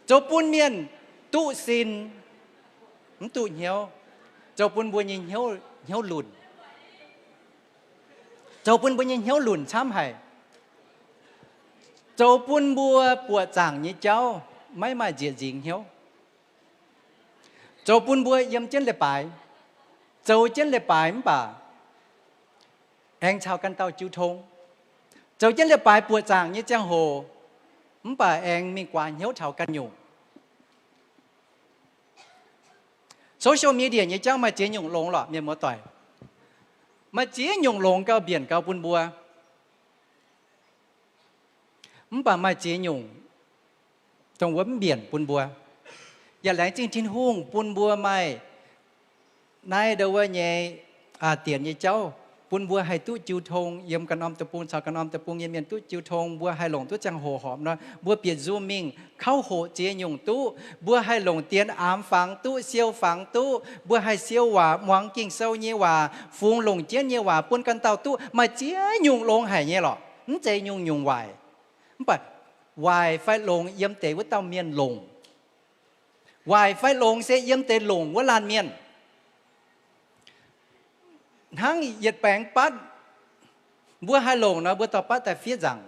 Zoux bun mienh duqv sin, mv duqv hnyouv. Zoux bun mbuo nyei hnyouv, hnyouv lunc. Zoux bun mbuo nyei hnyouv lunc camv haic. Zoux bun mbuo buoqc zaangc nyei jauv maiv maaih nzieqc nzingx hnyouv. Zoux bun mbuo yiem jienv leiz-baaix, zoux jienv leiz-baaix mv baac aengx caux ganh dauh jiu tong. Zoux jienv leiz-baaix buoqc zaangc nyei ziangh hoc, mv baac aengx mingh guaax hnyouv taux ganh nyungc. Social media nyei jauv maaih ziex nyungc longx lorqc, mienh muoz-doic. Maaih ziex nyungc longx gauh mbienc gauh bun mbuo. Mv baac maaih ziex nyungc dongh wuov mv mbienc bun mbuo. Yaac laengz zingh Tin-Hungh bun mbuo maaih naaiv ndau wuov nyei, aa, dienx nyei jauv, bun mbuo haih duqv jiu tong yiem ganh norm deic-bung caux ganh norm deic-bung nyei mienh duqv jiu tong. Mbuo haih longc duqv ziangh hoc horpc nor, mbuo bieqc Zoom mingh, kauv hoqc ziex nyungc duqv. Mbuo haih longc dienx aamx fangx duqv, siou fangx duqv. Mbuo haih siou waac, muangx Ging-Sou nyei waac, fungx longc jienv nyei waac bun ganh dauh duqv. Maaih ziex nyungc longx haic nyei lorqc, mv zeiz nyungc-nyungc waaic. Mv baac waaic fai longx yiem deix wuov dauh mienh longc. Waaic fai longx se yiem deix longc wuov laanh mienh. Hnangv yietc baengx batv, mbuo haih longc nor, mbuo dorh batv daaih fiev nzaangc,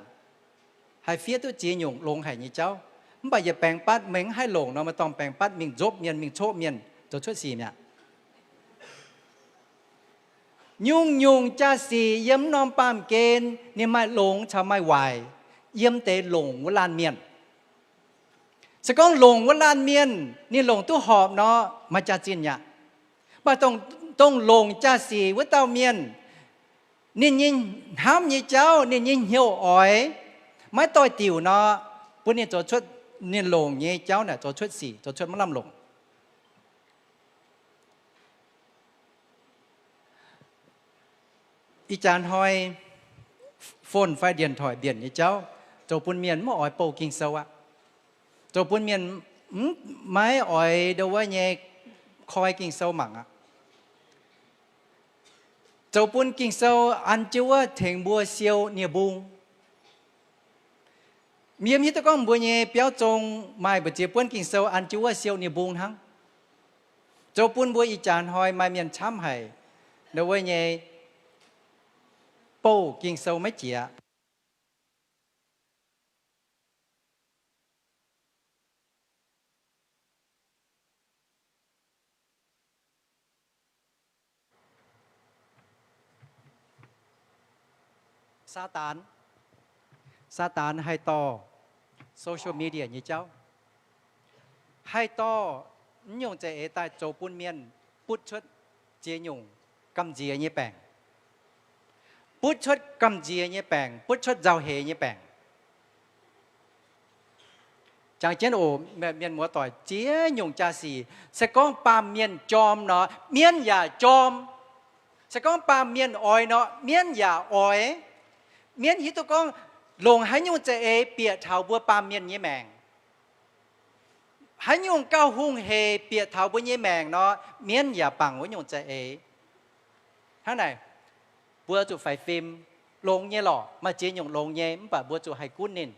haih fiev duqv ziex nyungc longx haic nyei jauv. Mv baac yietc baengx batv meih mv haih longc nor, maaih dorngx baengx batv mingh nzopv mienh, mingh coqv mienh, zoux cuotv sic mi'aqv. Nyungc-nyungc jaa-sic yiem norm baamh gen ninh maaih longx caux maaih waaic yiem deix longc wuov laanh mienh. Se gorngv longc wuov laanh mienh ninh longc duqv horpc nor, maaih jaax-zinh mi'aqv. Mv baac dongh, dongh longc jaa-sic wuov dauh mienh, ninh nyei hnamv nyei jauv, ninh nyei hnyouv oix maiv doix-diuc nor, bun ninh zoux cuotv, ninh longc nyei jauv naaic zoux cuotv sic, zoux cuotv maiv lamh longc. Ih jaax hnoi phone fai điện thoại mbienc nyei jauv zoux bun mienh maiv oix bouh Ging-Sou aqv. Zoux bun mienh maiv oix ndau wuov nyei koi Ging-Sou mangc aqv. Zoux bun Ging-Sou an jienv wuov tengx mbuo siou nie-mbung. Yie mv hiuv duqv gorngv mbuo nyei biauv zong maaih mbu'ziex buonv Ging-Sou an jienv wuov siou nie-mbung hnangv. Zoux bun mbuo ih jaax hnoi maaih mienh camv haic ndau wuov nyei bouh Ging-Sou maiv jiex. Saadaan, Saadaan haih dorh social media nyei jauv, haih dorh mv nyungc za'eix daaih zoux bun mienh butv cuotv ziex nyungc gamh nziex nyei baengc, butv cuotv gamh nziex nyei baengc, butv cuotv nzauh heix nyei baengc. Jangx jienv oc, mienh muoz-doic, ziex nyungc jaa-sic, se gorngv baamh mienh jorm nor, mienv yaac jorm. Se gorngv baamh mienh oix nor, mienv yaac oix. Mienv hiuv duqv gorngv longc haaix nyungc za'eix bieqc taux mbuo baamh mienh nyei maengc, haaix nyungc gauh hungh hec bieqc taux mbuo nyei maengc nor, mienv yaac bangc wuov nyungc za'eix. Hnangv naaic, mbuo zuqc faix fim. Longx nyei lorqc, maaih ziex nyungc longx nyei, mv baac mbuo zuqc haih gunv ninh.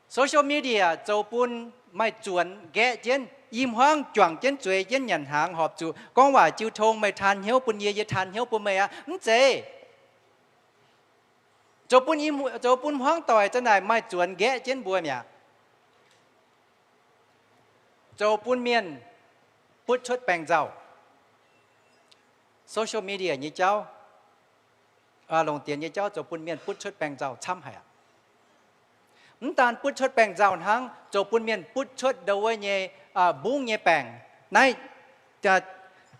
Social media zoux bun maaih zuonx nqaeqv jienv, i hmuangv juangc jienv zueiz jienv nyanc hnaangx horpc zuqc gorngv waac jiu tong, meih taan hnyouv bun yie, yie taan hnyouv bun meih aqv. Mv zeiz. Zoux bun, zoux bun hmuangv doic za'naaic maaih zuonx nqaeqv jienv mbuo mi'aqv. Zoux bun mienh butv cuotv baengc nzauh. Social media nyei jauv, longc dienx nyei jauv zoux bun mienh butv cuotv baengc nzauh camv haic aqv. Mv daan butv cuotv baengc nzauh hnangv, zoux bun mienh butv cuotv ndau wuov nyei mbungv nyei baengc. Naaiv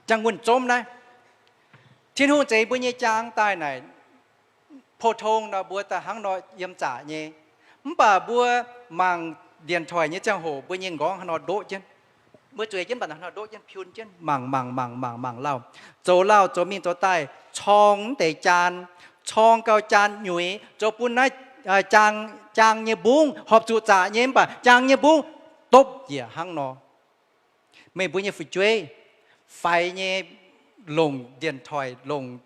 jangx wuonh zomv naaiv, Tin-Hungh zeix mbuo nyei jaang daaih naaic, pou-tong nor mbuo daaih hnangv nor yiem zaqc nyei. Mv baac mbuo mangc điện thoại nyei ziangh hoc mbuo nyei nqorngv hnangv nor ndoqv jienv. Mbuo zueiz jienv mv baac hnangv nor ndoqv jienv, piun jienv, mangc mangc mangc mangc mangc lauh, zoux lauh zoux mingh zoux daaih, corng mv deix jaan, corng gau jaan nyuix, zoux bun naaiv jaang, jaang nyei mbungv horpc zuqc zaqc nyei, mv baac jaang nyei mbungv dopv njiec hnangv nor. Meih mbuo nyei fu'jueiv faix nyei, longc điện thoại, longc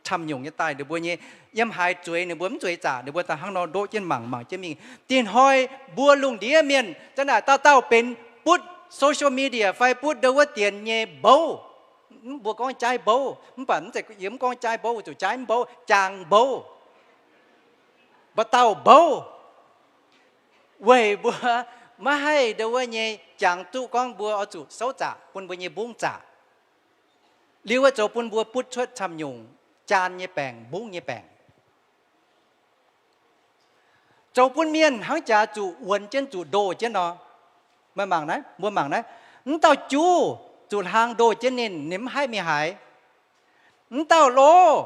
camv nyungc nyei daaih, ninh mbuo nyei yiem haaix zueiz ninh mbuo mv zueiz zaqc, ninh mbuo daaih hnangv nor ndoqv jienv mangc, mangc jienv mingh. Dinh hnoi mbuo lungh ndiev mienh za'naaic dauh dauh benx butv social media fai butv ndau wuov dienx nyei mbouv. Mbuo gorngv jaaiv mbouv, mv baac mv zeiz, yie mv gorngv jaaiv mbouv, zuqc jaaiv mbouv, jaang mbouv, mba'dauh mbouv. Weic mbuo maiv haih ndau wuov nyei jangx duqv gorngv mbuo oix zuqc souv zaqc bun mbuo nyei mbungv zaqc. Liuz wuov zoux bun mbuo butv cuotv camv nyungc jaan nyei baengc, mbungv nyei baengc. Zoux bun mienh hnangv jaax zuqc wuonx jienv, zuqc ndoh jienv nor. Meih mangc naaiv, mbuo mangc naaiv, m'dauh juv zuqc hlaang ndoh jienv ninh, ninh mv haih mingh haaix. M'dauh lov,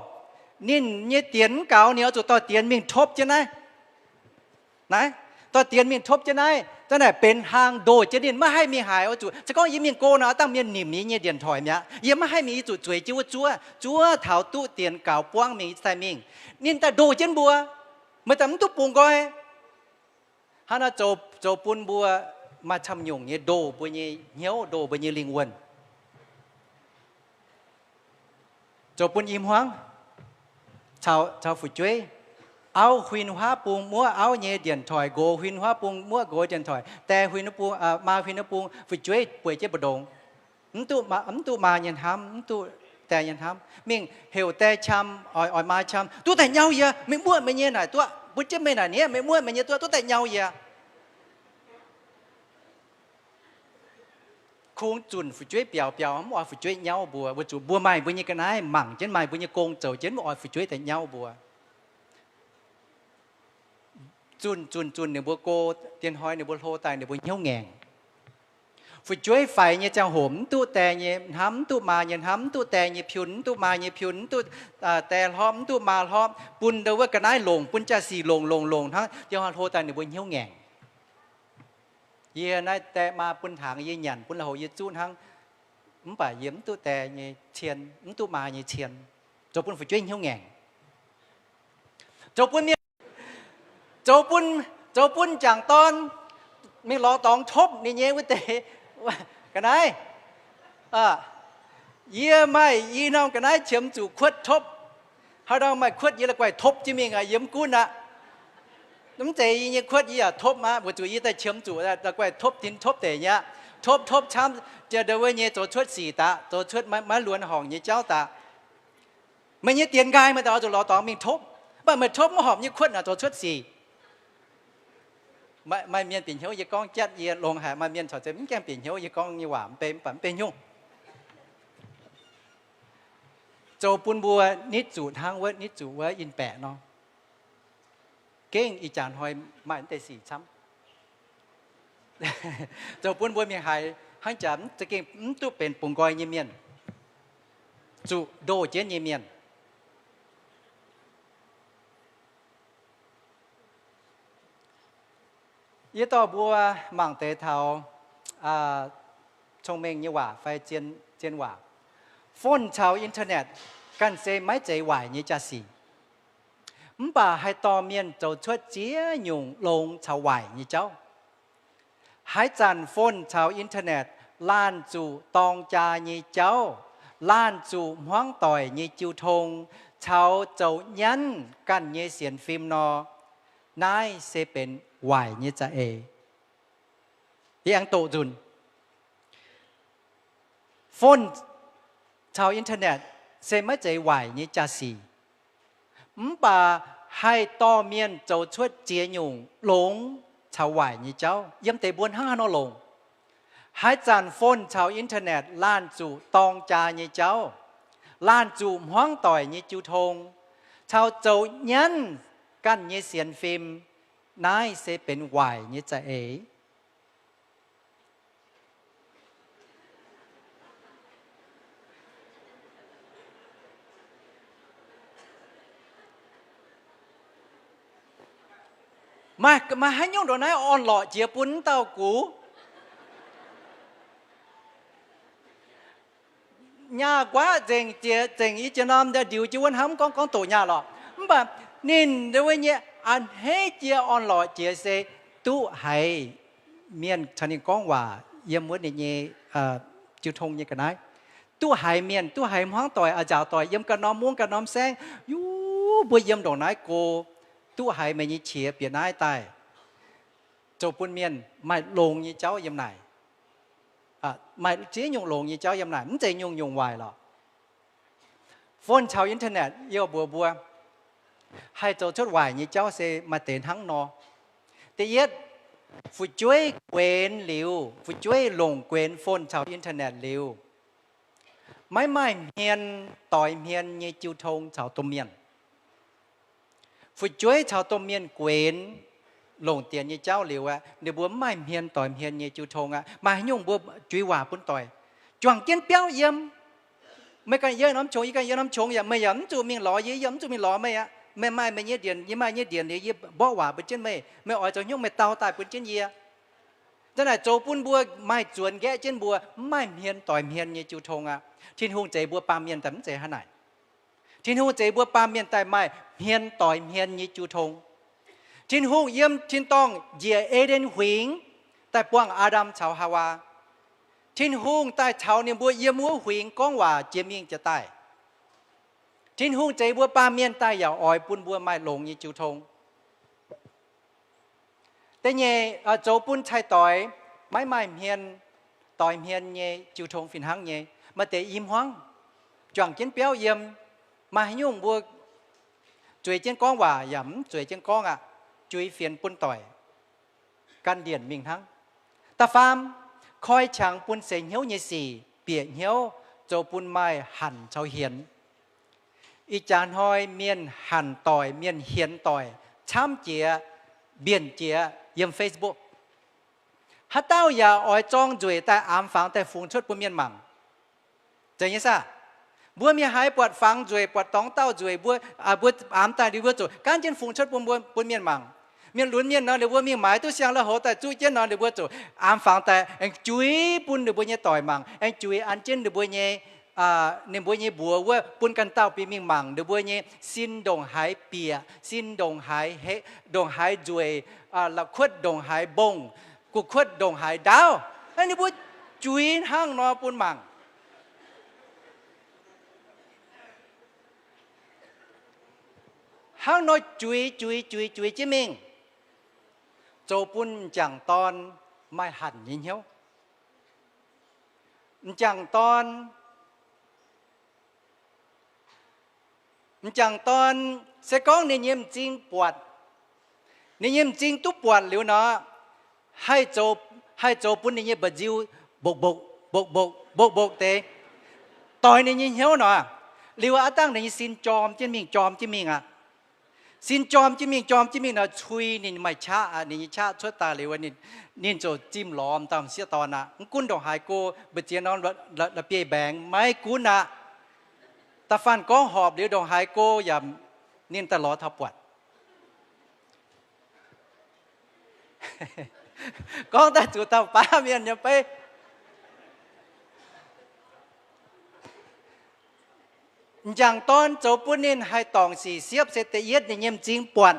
ninh nyei dienx mv gaux, ninh oix zuqc dorh dienx mingh topv jienv naaiv. Naaiv, dorh dienx mingh topv jienv naaiv, za'naaic benx hlaang ndoh jienv ninh, maiv haih mingh haaix. Oix zuqc, se gorngv yie mingh go nor, dangh mienh nimc yie nyei ndienc toic mi'aqv. Yie maiv haih mingh, yie zuqc zueiz jienv wuov zuov, zuov taux duqv dienx gaux buangv mingh, yie cingx daaih mingh. Ninh daaih ndoh jienv mbuo, meih daaih mv duqv bungx nqoi. Hnangv naaiv zoux, zoux bun mbuo maaih camv nyungc nyei ndoh mbuo nyei hnyouv, ndoh mbuo nyei lingh wuonh. Zoux bun i hmuangv caux, caux fu'jueiv, auv huin huaav bung muoqv auv nyei ndienc toic, nqox huin huaav bung muoqv nqox ndienc toic, die huin, maa huin huaav bung, fu'jueiv bueix jienv mbu'ndongx. Mv duqv maa nyei hnamv, mv duqv die nyei hnamv. Mingh heuc die qam, oix, oix maa qam, duqv daaih nyau yie, meih muoqv meih nyei naaic duqv, mbuo jienv meih naaic niev, meih muoqv meih nyei duqv, duqv daaih nyau yie. Kungx zunc fu'jueiv biaux biaux, mv oix fu'jueiv nyauv mbuo. Weic zuqc mbuo maaih mbuo nyei ga'naaiv mangc jienv, maaih mbuo nyei gong zoux jienv, mv oix fu'jueiv daaih nyauv mbuo. Zunc zunc zunc ninh mbuo go, dien hnoi ninh mbuo hlo daaih ninh mbuo hnyouv ngaengc. Fu'jueiv faix nyei ziangh hoc mv duqv die nyei hnamv, mv duqv maa nyei hnamv, mv duqv die nyei piun, mv duqv maa nyei piun, mv duqv die hlopv, mv duqv maa hlopv, bun ndau wuov ga'naaiv longc, bun jaa-sic longc longc longc hnangv, dien hnoi hlo daaih ninh mbuo hnyouv ngaengc. Yie naaiv die maa bun hnaangx yie nyanc, bun lui-houx yie zuqv hnangv, mv baac yie mv duqv die nyei cien, mv duqv maa nyei cien, zoux bun fu'jueiv hnyouv ngaengc. Zoux bun mienh, zoux bun, zoux bun jangc dorn mingh lorz dorngx topv ninh nyei wuov deix ga'naaiv. Yie maaih i norm ga'naaiv qiemx zuqc kuotv topv. Haaix dauh maaih kuotv yie la'guaih topv jienv mingh aqv, yie mv gunv aqv. Mv zeiz yie nyei kuotv yie yaac topv aqv, weic zuqc yie daaih qiemx zuqc la'guaih topv tin topv deic nyei aqv. Topv topv camv, jiex ndau wuov nyei zoux cuotv sic daqv, zoux cuotv maiv luonx horngc nyei jauv daqv. Meih nyei dienx nqaai meih daaih oix zuqc lorz dorngx mingh topv, mv baac meih topv mv horpc nyei kuotv naaic zoux cuotv sic. Maaih mienh bieqc hnyouv yie gorngv jatv, yie longx haic. Maaih mienh corc zeiz mv gaengh bieqc hnyouv yie gorngv nyei waac mv bei, mv baac mv bei nyungc. Zoux bun mbuo nitv zuqc hnangv wuov nitv zuqc wuov in-baeqc nor. Gengh ih jaax hnoi maaih mv deix sic camv. Zoux bun mbuo mingh haiz hnangv jaax za'gengh mv duqv benx bungx nqoi nyei mienh, zuqc ndoh jienv nyei mienh. Yie dorh mbuo mangc deix taux cong-mengh nyei waac fai zien, zien waac. Phone caux internet ganh se maiv zeiz waaic nyei jaa-sic, mv baac haih dorh mienh zoux cuotv ziex nyungc longx caux waaic nyei jauv. Haaix zanc phone caux internet laanh zuqc dorng jaa nyei jauv, laanh zuqc hmuangv doic nyei jiu tong, caux zoux nyanv ganh nyei sienx fim nor, naaiv se benx waaic nyei za'eix. Yie aengx doqc nzunc. Phone caux internet se maiv zeiz waaic nyei jaa-sic, mv baac haih dorh mienh zoux cuotv ziex nyungc longx caux waaic nyei jauv. Yiem deix mbuo hnangv haaix nor longc? Haaix zanc phone caux internet laanh zuqc dorng jaa nyei jauv, laanh zuqc hmuangv doic nyei jiu tong, caux zoux nyanv ganh nyei sienx fim, naaiv se benx waaic nyei za'eix. Maaih, maaih haaix nyungc ndongc naaiv orn-lorqc jiex bun wuov dauh gux? Nyaah nquaqv nzengc jiex, zengc i jiex norm ndiux jienv wuov hnamv gorngv, gorngv doqc nyaah lorqc. Mv baac ninh wuov nyei a'hneiv jiex orn-lorqc jiex se duqv haiz mienh caux ninh gorngv waac yiem wuov ninh nyei jiu tong nyei ga'naaiv. Duqv haiz mienh, duqv haiz hmuangv doic, a'nzaaux doic yiem ganh norm mungv ganh norm saengv, yie mbuo yiem ndongc naaiv go, duqv haiz meih nyei qiex bieqc naaiv daaih, zoux bun mienh maaih longx nyei jauv yiem naaic. Maaih ziex nyungc longx nyei jauv yiem naaic, mv zeiz nyungc-nyungc waaic lorqc. Phone caux internet yie mbuox mbuo, haih zoux cuotv waaic nyei jauv se maaih deix hnangv nor. Da'yietv, fu'jueiv guenx liuz, fu'jueiv longc guenx phone caux internet liuz, maiv maaih hmien doix hmien nyei jiu tong caux domh mienh. Fu'jueiv caux domh mienh guenx longc dienx nyei jauv liuz aeqv, ninh mbuo mv maaih hmien doix hmien nyei jiu tong aqv. Maaih haaix nyungc mbuo juix waac bun doic, juangc jienv biauv yiem. Meih ganh yiem norm qongx, yie ganh yiem norm qongx, yaac meih yaac mv zuqc mingh lorz yie, yie yaac mv zuqc mingh lorz meih aqv. Meih maaih meih nyei ndienx, yie maaih nyei ndienx liuz, yie mborqv waac bun jienv meih. Meih oix zoux haaix nyungc meih dau daaih bun jienv yie. Za'naaic zoux bun mbuo maaih zuonx nqaeqv jienv mbuo mv maaih hmien doix hmien nyei jiu tong aqv. Tin-Hungh zeix mbuo baamh mienh daaih mv zeiz hnangv naaic. Tin-Hungh zeix mbuo baamh mienh daaih maaih hmien doix hmien nyei jiu tong. Tin-Hungh yiem tin-dorngh njiec E^nden Huingx daaih buangh Aa^ndam caux Haawaa. Tin-Hungh daaih caux ninh mbuo yiem wuov huingx gorngv waac jiex mingh jiex daaih. Tin-Hungh zeix mbuo baamh mienh daaih yaac oix bun mbuo maaih longx nyei jiu tong. Da'nyeic, zoux bun cai-doix maiv maaih hmien doix hmien nyei jiu tong fih hnangv nyei. Maaih deix i hmuangv, juangc jienv biauv yiem, maaih haaix nyungc mbuo zueiz jienv gorngv waac yaac mv zueiz jienv gorngv aqv, juix fienx bun doic, gan ndienc mingh hnangv. Da'faam, koi qangx bun seix hnyouv nyei sic bieqc hnyouv, zoux bun maaih hanc caux hienx. Ih jaax hnoi mienh hanc doic, mienh hienx doic camv jiex, mbienc jiex yiem Facebook. Haaix dauh yaac oix zorng nzueic daaih aamx fangx daaih fungx cuotv bun mienh mangc. Zeiz nyei saah? Mbuo mingh haaix buatc fangx nzueic, buatc dorngx dauh nzueic, mbuo, mbuo aamx daaih liuz mbuo zuqc gaanv jienv fungx cuotv bun mbuo, bun mienh mangc. Mienh lunx mienh nor, ninh mbuo mingh maaiz duqv siang-lauh houx daaih zuqv jienv nor, ninh mbuo zuqc aamx fangx daaih aengx juix bun ninh mbuo nyei doic mangc, aengx juix an jienv ninh mbuo nyei, ninh mbuo nyei mbuox wuov bun ganh dauh bieqc mingh mangc ninh mbuo nyei sin ndongc haaix bieqc, sin ndongc haaix, ndongc haaix nzueic, la'kuotv ndongc haaix mbongh, gu'kuotv ndongc haaix ndaauv. Ninh mbuo juix hnangv nor bun mangc. Hnangv nor juix juix juix juix jienv mingh, zoux bun m'jangc dorn maaih hanc nyei hnyouv. M'jangc dorn, m'jangc dorn, se gorngv ninh nyei m'zing buatc, ninh nyei m'zing duqv buatc liuz nor, haih zoux, haih zoux bun ninh nyei mba'nziu mbokv mbokv mbokv mbokv mbokv mbokv deix, doix ninh nyei hnyouv nor, liuz aqv dangh ninh nyei sin jorm jienv mingh, jorm jienv mingh aqv. Sin jorm jienv mingh, jorm jienv mingh nor, cui ninh maaih qaqv aqv. Ninh nyei qaqv cuotv daaih liuz, ninh ziouc zimh lorz dauh m'sieqv dorn aqv. Mv gunv ndongc haaix go, mbu'ziex norm la'bieiv-mbaengx maiv gunv aqv. Da'faanh gorngv horpc liuz ndongc haaix go yaac ninh daaih lorz taux buatc. Gorngv daaih zuqc taux baav mienh nyei beiv. M'jangc dorn zoux bun ninh haih dorngc sic siepv se da'yietv ninh nyei m'zing buatc.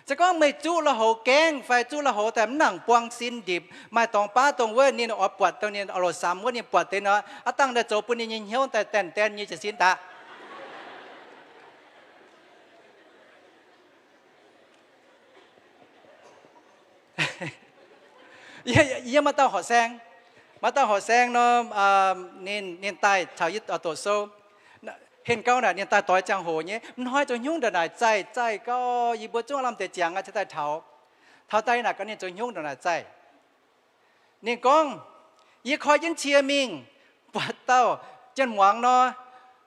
Se gorngv meih zuqv lui-houx gaengv fai zuqv lui-houx daaih mv nangc buang sin ndipc, maaih dorngx baav dongh wuov ninh oix buatc dongh ninh oix lorz samx wuov ninh buatc deix nor, aqv dangh daaih zoux bun ninh nyei hnyouv daaih daen daen nyei jiez sin daqv. Yie maaih dauh horqc saeng, maaih dauh horqc saeng nor, ninh, ninh daaih caux yie doqc sou. Henh gau naaic ninh daaih doix ziangh hoc nyei, mv hnoi zoux hnyungv ndongc naaic zaih, zaih gau, yie mbuo zungv lamh deix ziangx aqv, cingx daaih taux. Taux daaih naaic gaax ninh zoux hnyungv ndongc naaic zaih. Ninh gorngv, yie koi jienv cie mingh, buatc dauh jien-muangz nor,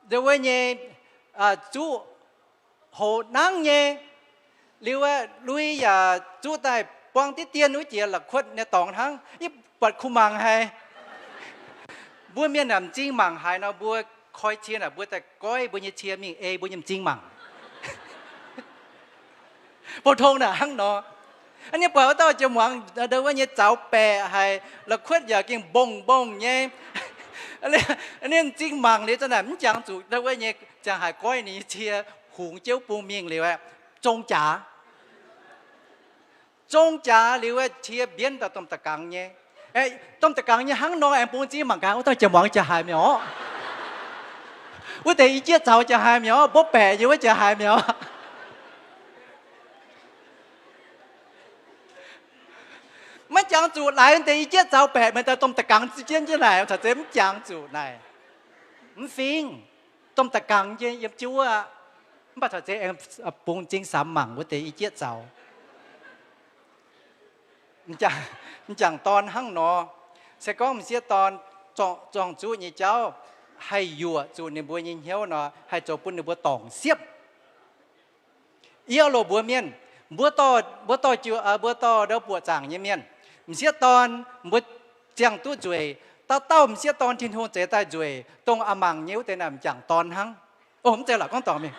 ndau wuov nyei, zuqv hoc nangv nyei, liuz lui yaac zuqv daaih buang diqv dien wuov jiex la'kuotv nyei dorngx hnangv. Yie buatc kuh mangc haic. Mbuo mienh aah, m'zing mangc haaix nor mbuo koi cie naaic mbuo daaih goiv mbuo nyei cie mingh ei mbuo nyei m'zing mangc. Pou-tong naaic hnangv nor. Aa, ninh buatc wuov dauh jien-muangz ndau wuov nyei zaux baeqc haic, la'kuotv yaac gengh mbongh mbongh nyei. Ninh m'zing mangc liuz za'naaic mv jangx zuqc ndau wuov nyei ziangh haaix goiv ninh nyei cie, hungx jienv bung mingh liuz aeqv, zong jaax. Zong jaax liuz aeqv, cie mbienv daaih domh da'gangx nyei. Domh da'gangx nyei hnangv nor aengx bung m'zing mangc gaax, wuov dauh jien-muangz jaa haaix mi'aqv orqv? Wuov deix i jieqv zaux jaa haaix mi'aqv orqv? Mbopv baeqc nyei wuov jaa haaix mi'aqv orqv? Maiv jangx zuqc laaix deix i jieqv zaux baeqc meih daaih domh da'gangx zi jienv jienv naaic, caux zeiz mv jangx zuqc naaic. Mv fingx, domh da'gangx jienv yiem jiuv aqv. Mv baac caux zeiz aengx bungx m'zing samx mangc wuov deix i jieqv zaux. M'jangc dorn hnangv nor, se gorngv m'sieqv dorn zorng-zuqv nyei jauv, haih yuoqc zuqc ninh mbuo nyei hnyouv nor, haih zoux bun ninh mbuo dorngc siepv. Yie loc mbuox mienh, mbuo dorh, mbuo dorh jiu, mbuo dorh ndau buoqc zaangc nyei mienh, m'sieqv dorn mbuo ziangh duqv nzueic, dauh dauh m'sieqv dorn Tin-Hungh zeix daaih nzueic, dongh a'mangc nyei wuov deix naaic m'jangc dorn hnangv. O, mv zeiz la'gorngv dorngc mingh.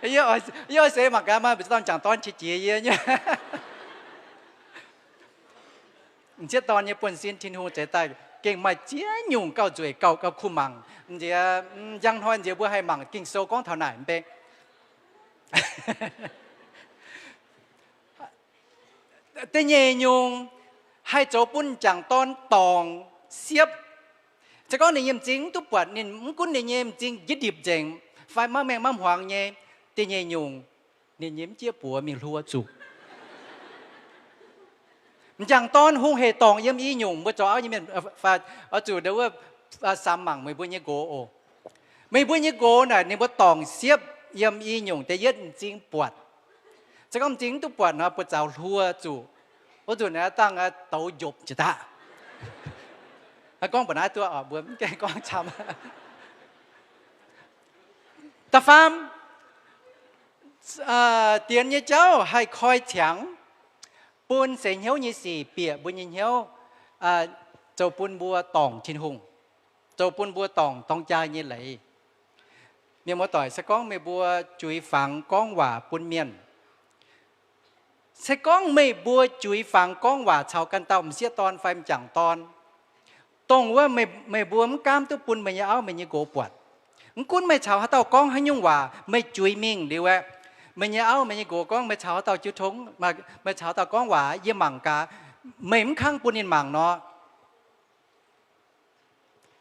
Yie oix seix mangc gaax maaih m'sieqv dorn m'jangc dorn qiex jiez yie nyei. M'sieqv dorn nyei buonv-sin Tin-Hungh zeix daaih gengh maaih ziex nyungc gauh nzueic gauh, gauh kuh mangc. Nziex, njang hnoi nziex mbuo haih mangc Ging-Sou gorngv taux naaic mv bei. Da'nyeic nyungc, haih zoux bun m'jangc dorn dorngc siepv. Se gorngv ninh nyei m'zing mv duqv buatc, ninh mv gunv ninh nyei m'zing njiec ndipc nzengc fai maiv maengh maiv hmuangx nyei, da'nyeic nyungc, ninh nyei mv jieqv buoz mingh hluo zuqc. M'jangc dorn hungh heic dorngc yiem i nyungc, mbuo zoux auv nyei mienh fai oix zuqc ndau wuov samx mangc meih mbuo nyei nqox oc. Meih mbuo nyei nqox naaic ninh mbuo dorngc siepv yiem i nyungc da'yietv m'zing buatc. Se gorngv m'zing mv duqv buatc nor, buoz-zaux hluo zuqc, wuov nzunc naaiv dangh douz njopc jiex daqv. Gorngv mbuo naaiv duqv oc, mbuo mv gaengh gorngv camv. Da'faam, dienx nyei jauv haih koi ciangx bun seix hnyouv nyei sic bieqc mbuo nyei hnyouv, zoux bun mbuo dorngc Tin-Hungh, zoux bun mbuo dorngc dorng jaa nyei leiz. Mienh muoz-doic, se gorngv meih mbuo juix fangx gorngv waac bun mienh, se gorngv meih mbuo juix fangx gorngv waac caux ganh dauh m'sieqv dorn fai m'jangc dorn, dongh wuov meih mbuo mv gaamv duqv bun meih nyei auv meih nyei nqox buatc. Mv gunv meih caux haaix dauh gorngv haaix nyungc waac, meih juix mingh liuz aeqv, meih nyei auv meih nyei nqox gorngv meih caux haaix dauh jiu tong, meih caux haaix dauh gorngv waac, yie mangc gaax, meih mv kangv bun ninh mangc nor,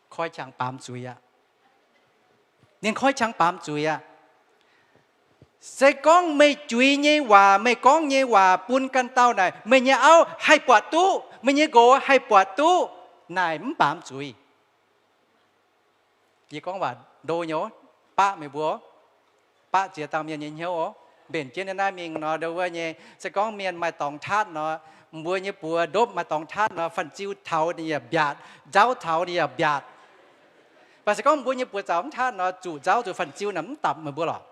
koi qangx baamz zuiz aqv. Ninh koi qangx baamz zuiz aqv. Se gorngv meih juix nyei waac, meih gorngv nyei waac bun ganh dauh naaic, meih nyei auv haih buatc duqv, meih nyei nqox haih buatc duqv, naaic mv baamz zuiz. Yie gorngv waac ndo nyei, baqv meih mbuo, baqv ziex dauh mienh nyei hnyouv oc. Mbenc jienv naaiv mingh nor, ndo wuov nyei, se gorngv mienh maaih dorngx taatv nor, mbuo nyei buoz ndopv maaih dorngx taatv nor, fanh ziu taux ninh yaac mbiaatc, nzauv taux ninh yaac mbiaatc. Mv baac se gorngv mbuo nyei buoz zaux mv taatv nor, zuqc nzauv zuqc fanh ziu naaic mv dapc meih mbuo lorqc.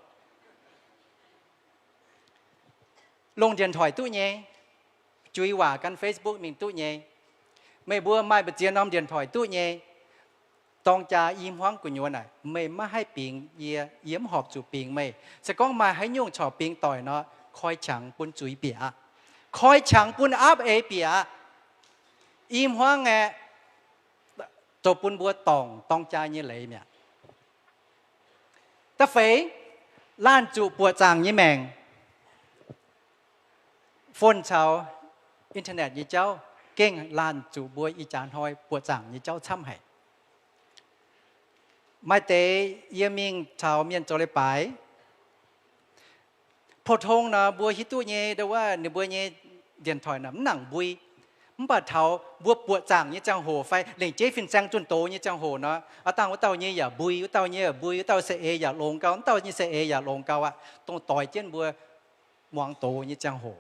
Longc điện thoại duqv nyei, juix waac gan Facebook mingh duqv nyei. Meih mbuo maaih mbu'ziex norm điện thoại duqv nyei. Dorng jaa i hmuangv gu'nyuoz naaic, meih maiv haih bingx yie, yie mv horpc zuqc bingx meih. Se gorngv maaih haaix nyungc corc bingx doic nor, koi qangx bun zuiz bieqc aqv. Koi qangx bun aapv eix bieqc aqv. I hmuangv aeqv, zoux bun mbuo dorngc dorng jaa nyei leiz mi'aqv. Da'feix, laanh zuqc buoqc zaangc nyei maengc. Phone caux internet nyei jauv gengh laanh zuqc mbuo ih jaax hnoi buoqc zaangc nyei jauv camv haic. Maaih deix yie mingh caux mienh zoux leiz-baaix, pou-tong nor mbuo hiuv duqv nyei, ndo wuov ninh mbuo nyei điện thoại naaic mv nangc mbui. Mv baac taux mbuo buoqc zaangc nyei ziangh hoc fai lengc jeiv fin-saeng zunh doz nyei ziangh hoc nor, aav dangh wuov dauh nyei yaac mbui, wuov dauh nyei yaac mbui, wuov dauh saeng-eix yaac longx gau, wuov dauh nyei saeng-eix yaac longx gau aqv, dongh doix jienv mbuo muangx doz nyei ziangh hoc.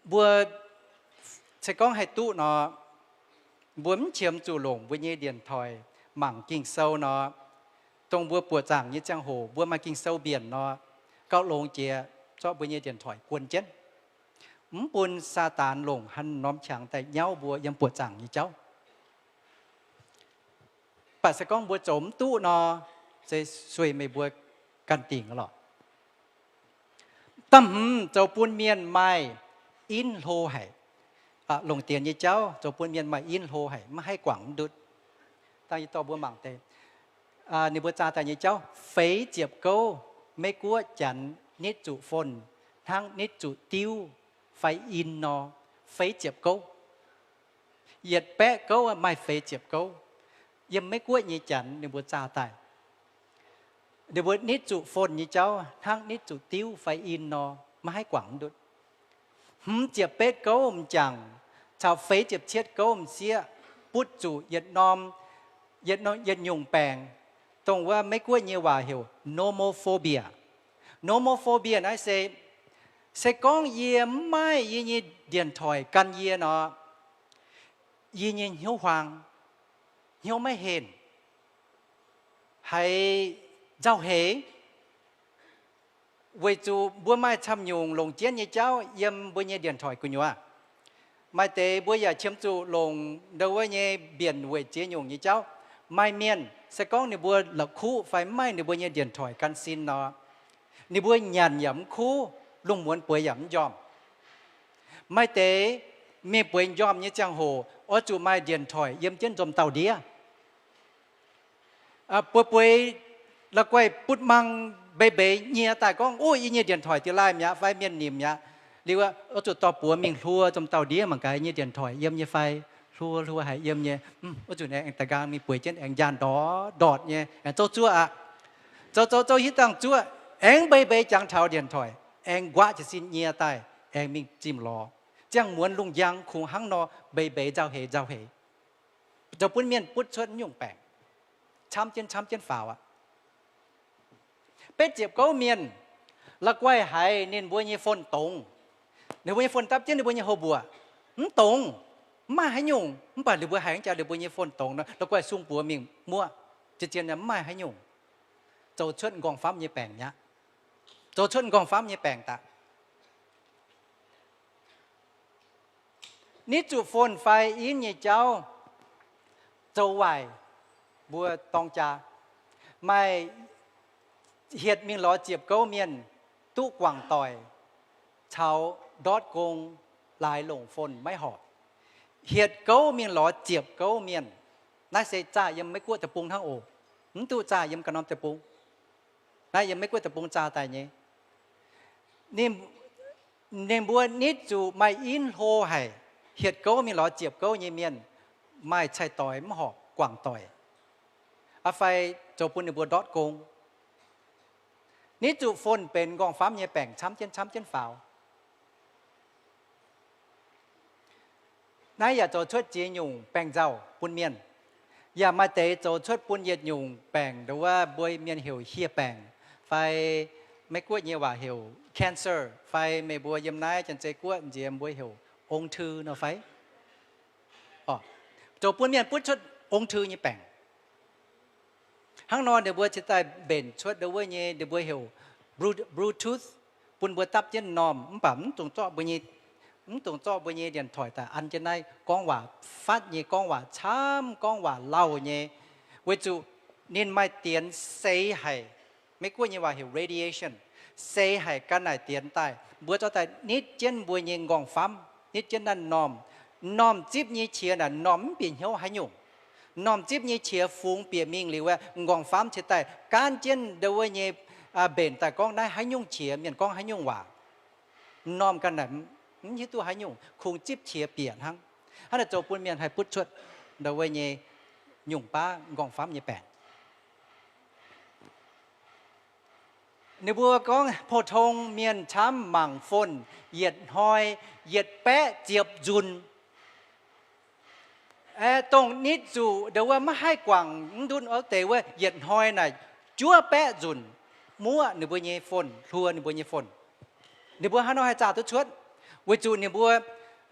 Mbuo se gorngv haih duqv nor, mbuo mv qiemx zuqc longc mbuo nyei điện thoại mangc Ging-Sou nor, dongh mbuo buoqc zaangc nyei ziangh hoc mbuo maaih Ging-Sou mbienc nor, gauh longx jiex zorqv mbuo nyei điện thoại guon jienv, mv bun Saadaan longc haaix norm qangx daaih nyauv mbuo yiem buoqc zaangc nyei jauv. Mv baac se gorngv mbuo zoux mv duqv nor, se sueih meih mbuo ganh dingc lorqc. Da'hmz, zoux bun mienh maaih inv hlo haic. Longc dienx nyei jauv zoux bun mienh maaih inv hlo haic, maiv haih guangc mv ndutv. Dangh yie dorh mbuo mangc deix, ninh mbuo zaah daaih nyei jauv, feix ziepc gouv Meiv-Guoqv Janx nitv zuqc phone hnangv nitv zuqc diuv fai in nor, feix ziepc gouv. Yietc baeqv gouv maaih feix ziepc gouv. Yiem Meiv-Guoqv nyei Janx ninh mbuo zaah daaih, ninh mbuo nitv zuqc phone nyei jauv hnangv nitv zuqc diuv fai in nor, maiv haih guangc mv ndutv. Hmz ziepc betv gouv m'jangc caux feix ziepc cietv gouv m'sieqv butv zuqc yietc norm, yietc nyungc baengc, dongh wuov Meiv-Guoqv nyei waac heuc nomophobia. Nomophobia naaiv se Se gorngv yie mv maaih yie nyei điện thoại gan yie nor, yie nyei hnyouv huaang, hnyouv maiv henh, haiz nzauh heix. Weic zuqc mbuo maaih camv nyungc longc jienv nyei jauv yiem mbuo nyei điện thoại gu'nyuoz. Maaih deix mbuo yaac qiemx zuqc longc ndau wuov nyei mbienc weic ziex nyungc nyei jauv. Maaih mienh se gorngv ninh mbuo la'kuqv fai mv maaih ninh mbuo nyei điện thoại gan sin nor, ninh mbuo nyanc yaac mv kuv, lungh muonz bueix yaac mv njormh. Maaih deix mingh bueix njormh nyei ziangh hoc oix zuqc maaih điện thoại yiem jienv nzomc dauh ndiev. Bueix-bueix la'guaih butv-mang mbeix-mbeix nyie daaih gorngv, Ov, yie nyei điện thoại da'laih mi'aqv fai mienh nimc mi'aqv. Liuz oix zuqc dorh buoz mingh hluo nzomc dauh ndiev mangc gaax yie nyei điện thoại yiem nyei fai. Hluo hluo haiz yiem nyei, oix zuqc aengx da'nqaang mingh bueix jienv aengx njaanh ndortv ndortv nyei aengx zouv zuoqv aqv. Zoux zoux zoux hiuv dangh zuoqv, aengx mbeix-mbeix jangx taux điện thoại, aengx nquaqv jiez sin nyie daaih aengx mingh zimh lorz. Ziangh muonz lungh njang kungx hnangv nor mbeix-mbeix nzauh heix nzauh heix. Zoux bun mienh butv cuotv nyungc baengc, camv jienv camv jienv faaux aqv. Betv ziepc gouv mienh, la'guaih haiz ninh mbuo nyei phone dongz. Ninh mbuo nyei phone dapv jienv ninh mbuo nyei houx mbuoqc, mv dongz, mv maaih haaix nyungc. Mv baac ninh mbuo haiz jaax ninh mbuo nyei phone dongz nor, la'guaih sung buoz mingh muoqv, zien-zien mv maaih haaix nyungc. Zoux cuotv nqorngv-famv nyei baengc mi'aqv. Zoux cuotv nqorngv-famv nyei baengc daaih. Nitv zuqc phone fai in nyei jauv zoux waaic mbuo dorng jaa. Maaih hietc mingh lorz ziepc gouv mienh duqv guangc doic caux ndortv gong, laaix longc phone maiv horpc. Hietc gouv mingh lorz ziepc gouv mienh. Naaiv se zaah yiem Meiv-Guoqv deic-bung hnangv oc. Mv duqv zaah yiem ganh norm deic-bung. Naaiv yiem Meiv-Guoqv deic-bung zaah daaih nyei. Ninh mbuo nitv zuqc maaih in hlo haic, hietc gouv mingh lorz ziepc gouv nyei mienh, maaih cai-doix mv horpc guangc doic, aa fai zoux bun ninh mbuo ndortv gong. Nitv zuqc phone benx nqorngv-famv nyei baengc camv jienv camv jienv faaux. Naaiv yaac zoux cuotv ziex nyungc baengh nzauh bun mienh. Yaac maaih deix zoux cuotv bun yietc nyungc baengc, nduov wuov mbuo mienh heuc hieh baengc, fai Meiv-Guoqv nyei waac heuc cancer, fai meih mbuo yiem naaiv Janx-Zei Guoqv nziex mbuo heuc ung thư nor fai. Zoux bun mienh butv cuotv ung thư nyei baengc. Hnangv nor ninh mbuo cingx daaih mbenc cuotv nduov wuov nyei ninh mbuo heuc Bluetooth, bun mbuo dapv jienv normh mv baac mv dungx zorqv mbuo nyei, mv dungx zorqv mbuo nyei điện thoại daaih an jienv naaiv gorngv waac fatv nyei, gorngv waac camv, gorngv waac lauh nyei. Weic zuqc ninh maaih dienx seix haic, Meiv-Guoqv nyei waac heuc radiation, seix haic ganh naaic dienx daaih, mbuo zorqv daaih nitv jienv mbuo nyei nqorngv-famv, nitv jienv naaiv normh. Normh zipv nyei qiex naaic normh mv bieqc hnyouv haaix nyungc. Normh zipv nyei qiex fungx bieqc mingh liuz, nqorngv-famv cingx daaih gaanv jienv nduov wuov nyei mbenc daaih gorngv naaiv haaix nyungc qiex, mienh gorngv haaix nyungc waac. Normh ganh naaic mv hiuv duqv haaix nyungc, kungx zipv qiex bieqc hnangv. Hnangv naaic zoux bun mienh haih butv cuotv nduov wuov nyei nyungc baav nqorngv-famv nyei baengc. Ninh mbuo gorngv 普通 mienh camv mangc phone yietc hnoi yietc baeqv ziepc nzunc. Dongh nitv zuqc nduov wuov maiv haih guangc mv ndutv wuov deix wuov yietc hnoi naaic juov baeqv nzunc muoqv ninh mbuo nyei phone, hluo ninh mbuo nyei phone. Ninh mbuo hnangv nor haih zaah duqv cuotv, weic zuqc ninh mbuo,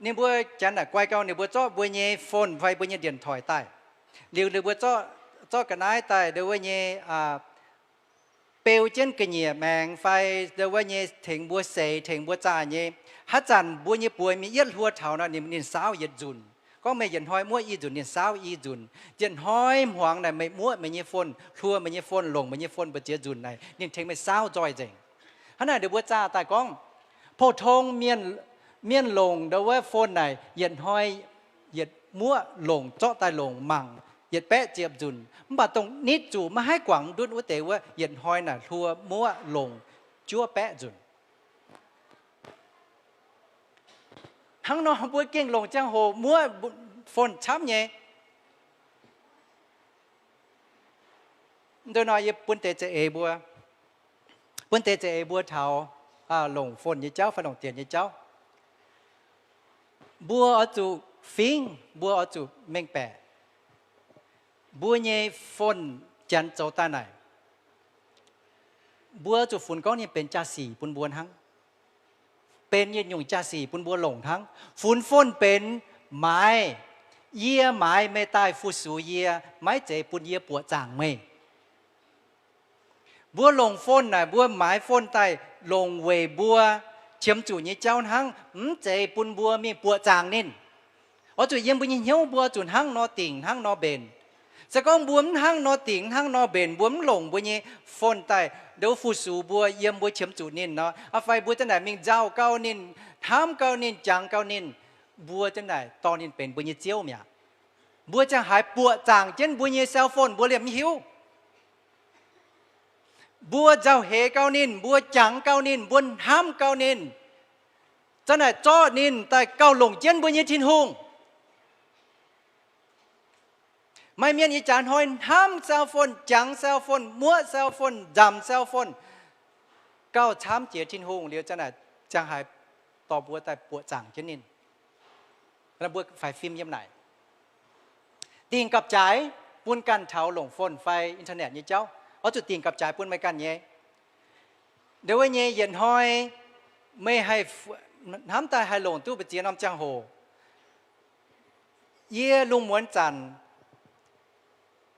ninh mbuo janx naaic guai gau, ninh mbuo zorqv mbuo nyei phone fai mbuo nyei điện thoại daaih. Liuz ninh mbuo zorqv ga'naaiv daaih nduov wuov nyei beu jienv ga'nyiec maengx fai nduov wuov nyei tengx mbuo seix, tengx mbuo zaah nyei. Haaix zanc mbuo nyei buoz mingh yietv hluo taux nor, ninh, ninh saauv yietc nzunc. Gorngv meih yietc hnoi muoqv i nzunc, ninh saauv i nzunc. Yietc hnoi hmuangx naaic meih muoqv meih nyei phone, hluo meih nyei phone, longc meih nyei phone mbu'ziex nzunc naaic, ninh tengx meih saauv nzoih nzengc. Hnangv naaic ninh mbuo zaah daaih gorngv, 普通 mienh, mienh longc nduov wuov phone naaic yietc hnoi yietc muoqv longc, zorqv daaih longc mangc yietc baeqv ziepc nzunc. Mv baac dongh nitv zuqc maiv haih guangc ndutv wuov deix wuov yietc hnoi naaic hluo muoqv longc juov baeqv nzunc. Hnangv nor mbuo gengh longc ziangh hoc muoqv phone camv nyei. Ndov nor yie bun deix za'eix mbuo, bun deix za'eix mbuo taux longc phone nyei jauv fai longc dienx nyei jauv. Mbuo oix zuqc fingx, mbuo oix zuqc mengh baeqc mbuo nyei phone janx zoux daaih naaic, mbuo zuqc funx gorngv ninh benx jaa-sic bun mbuo hnangv. benx yietc nyungc jaa-sic bun mbuo longc hnangv. Funx phone benx maaiz, yie maaiz meih daaih fu-sux yie, maiv zeiz bun yie buoqc zaangc meih. Mbuo longc phone naaic, mbuo maaiz phone daaih longc weic mbuo qiemx zuqc nyei jauv hnangv, mv zeiz bun mbuo mingh buoqc zaangc ninh. Oix zuqc yiem mbuo nyei hnyouv mbuo zuqc hnangv nor dingc hnangv nor mbenc. Se gorngv mbuo mv hnangv nor dingc hnangv nor mbenc, mbuo mv longc mbuo nyei phone daaih ndo fu-sux mbuo yiem mbuo qiemx zuqc ninh nor, aa fai mbuo zanc naaic mingh nzauh gau ninh, hnamv gau ninh, jangx gau ninh, mbuo zanc naaic dorh ninh benx mbuo nyei ziouv mi'aqv. Mbuo ziangh haaix buoqc zaangc jienv mbuo nyei cell phone mbuo liemh mv hiuv. Mbuo nzauh heix gau ninh, mbuo jangx gau ninh, mbuo hnamv gau ninh, zanc naaic zorqv ninh daaih gauh longc jienv mbuo nyei Tin-Hungh. Maaih mienh ih jaax hnoi hnamv cell phone, jangx cell phone, muoqv cell phone, nzamc cell phone, gauh camv jiex Tin-Hungh liuz zanc naaic ziangh haaix dorh mbuo daaih buoqc zaangc jienv ninh. Mbuo faix fim yiem naaic. Dingc gapv-jaaix bun ganh taux longc phone fai internet nyei jauv. Oix zuqc dingc gapv-jaaix bun meih ganh nyei. Ndongc wuov nyei yietc hnoi meih haih hnamv daaih haih longc duqv mbu'ziex norm ziangh hoc. Yie lungh muonz zanc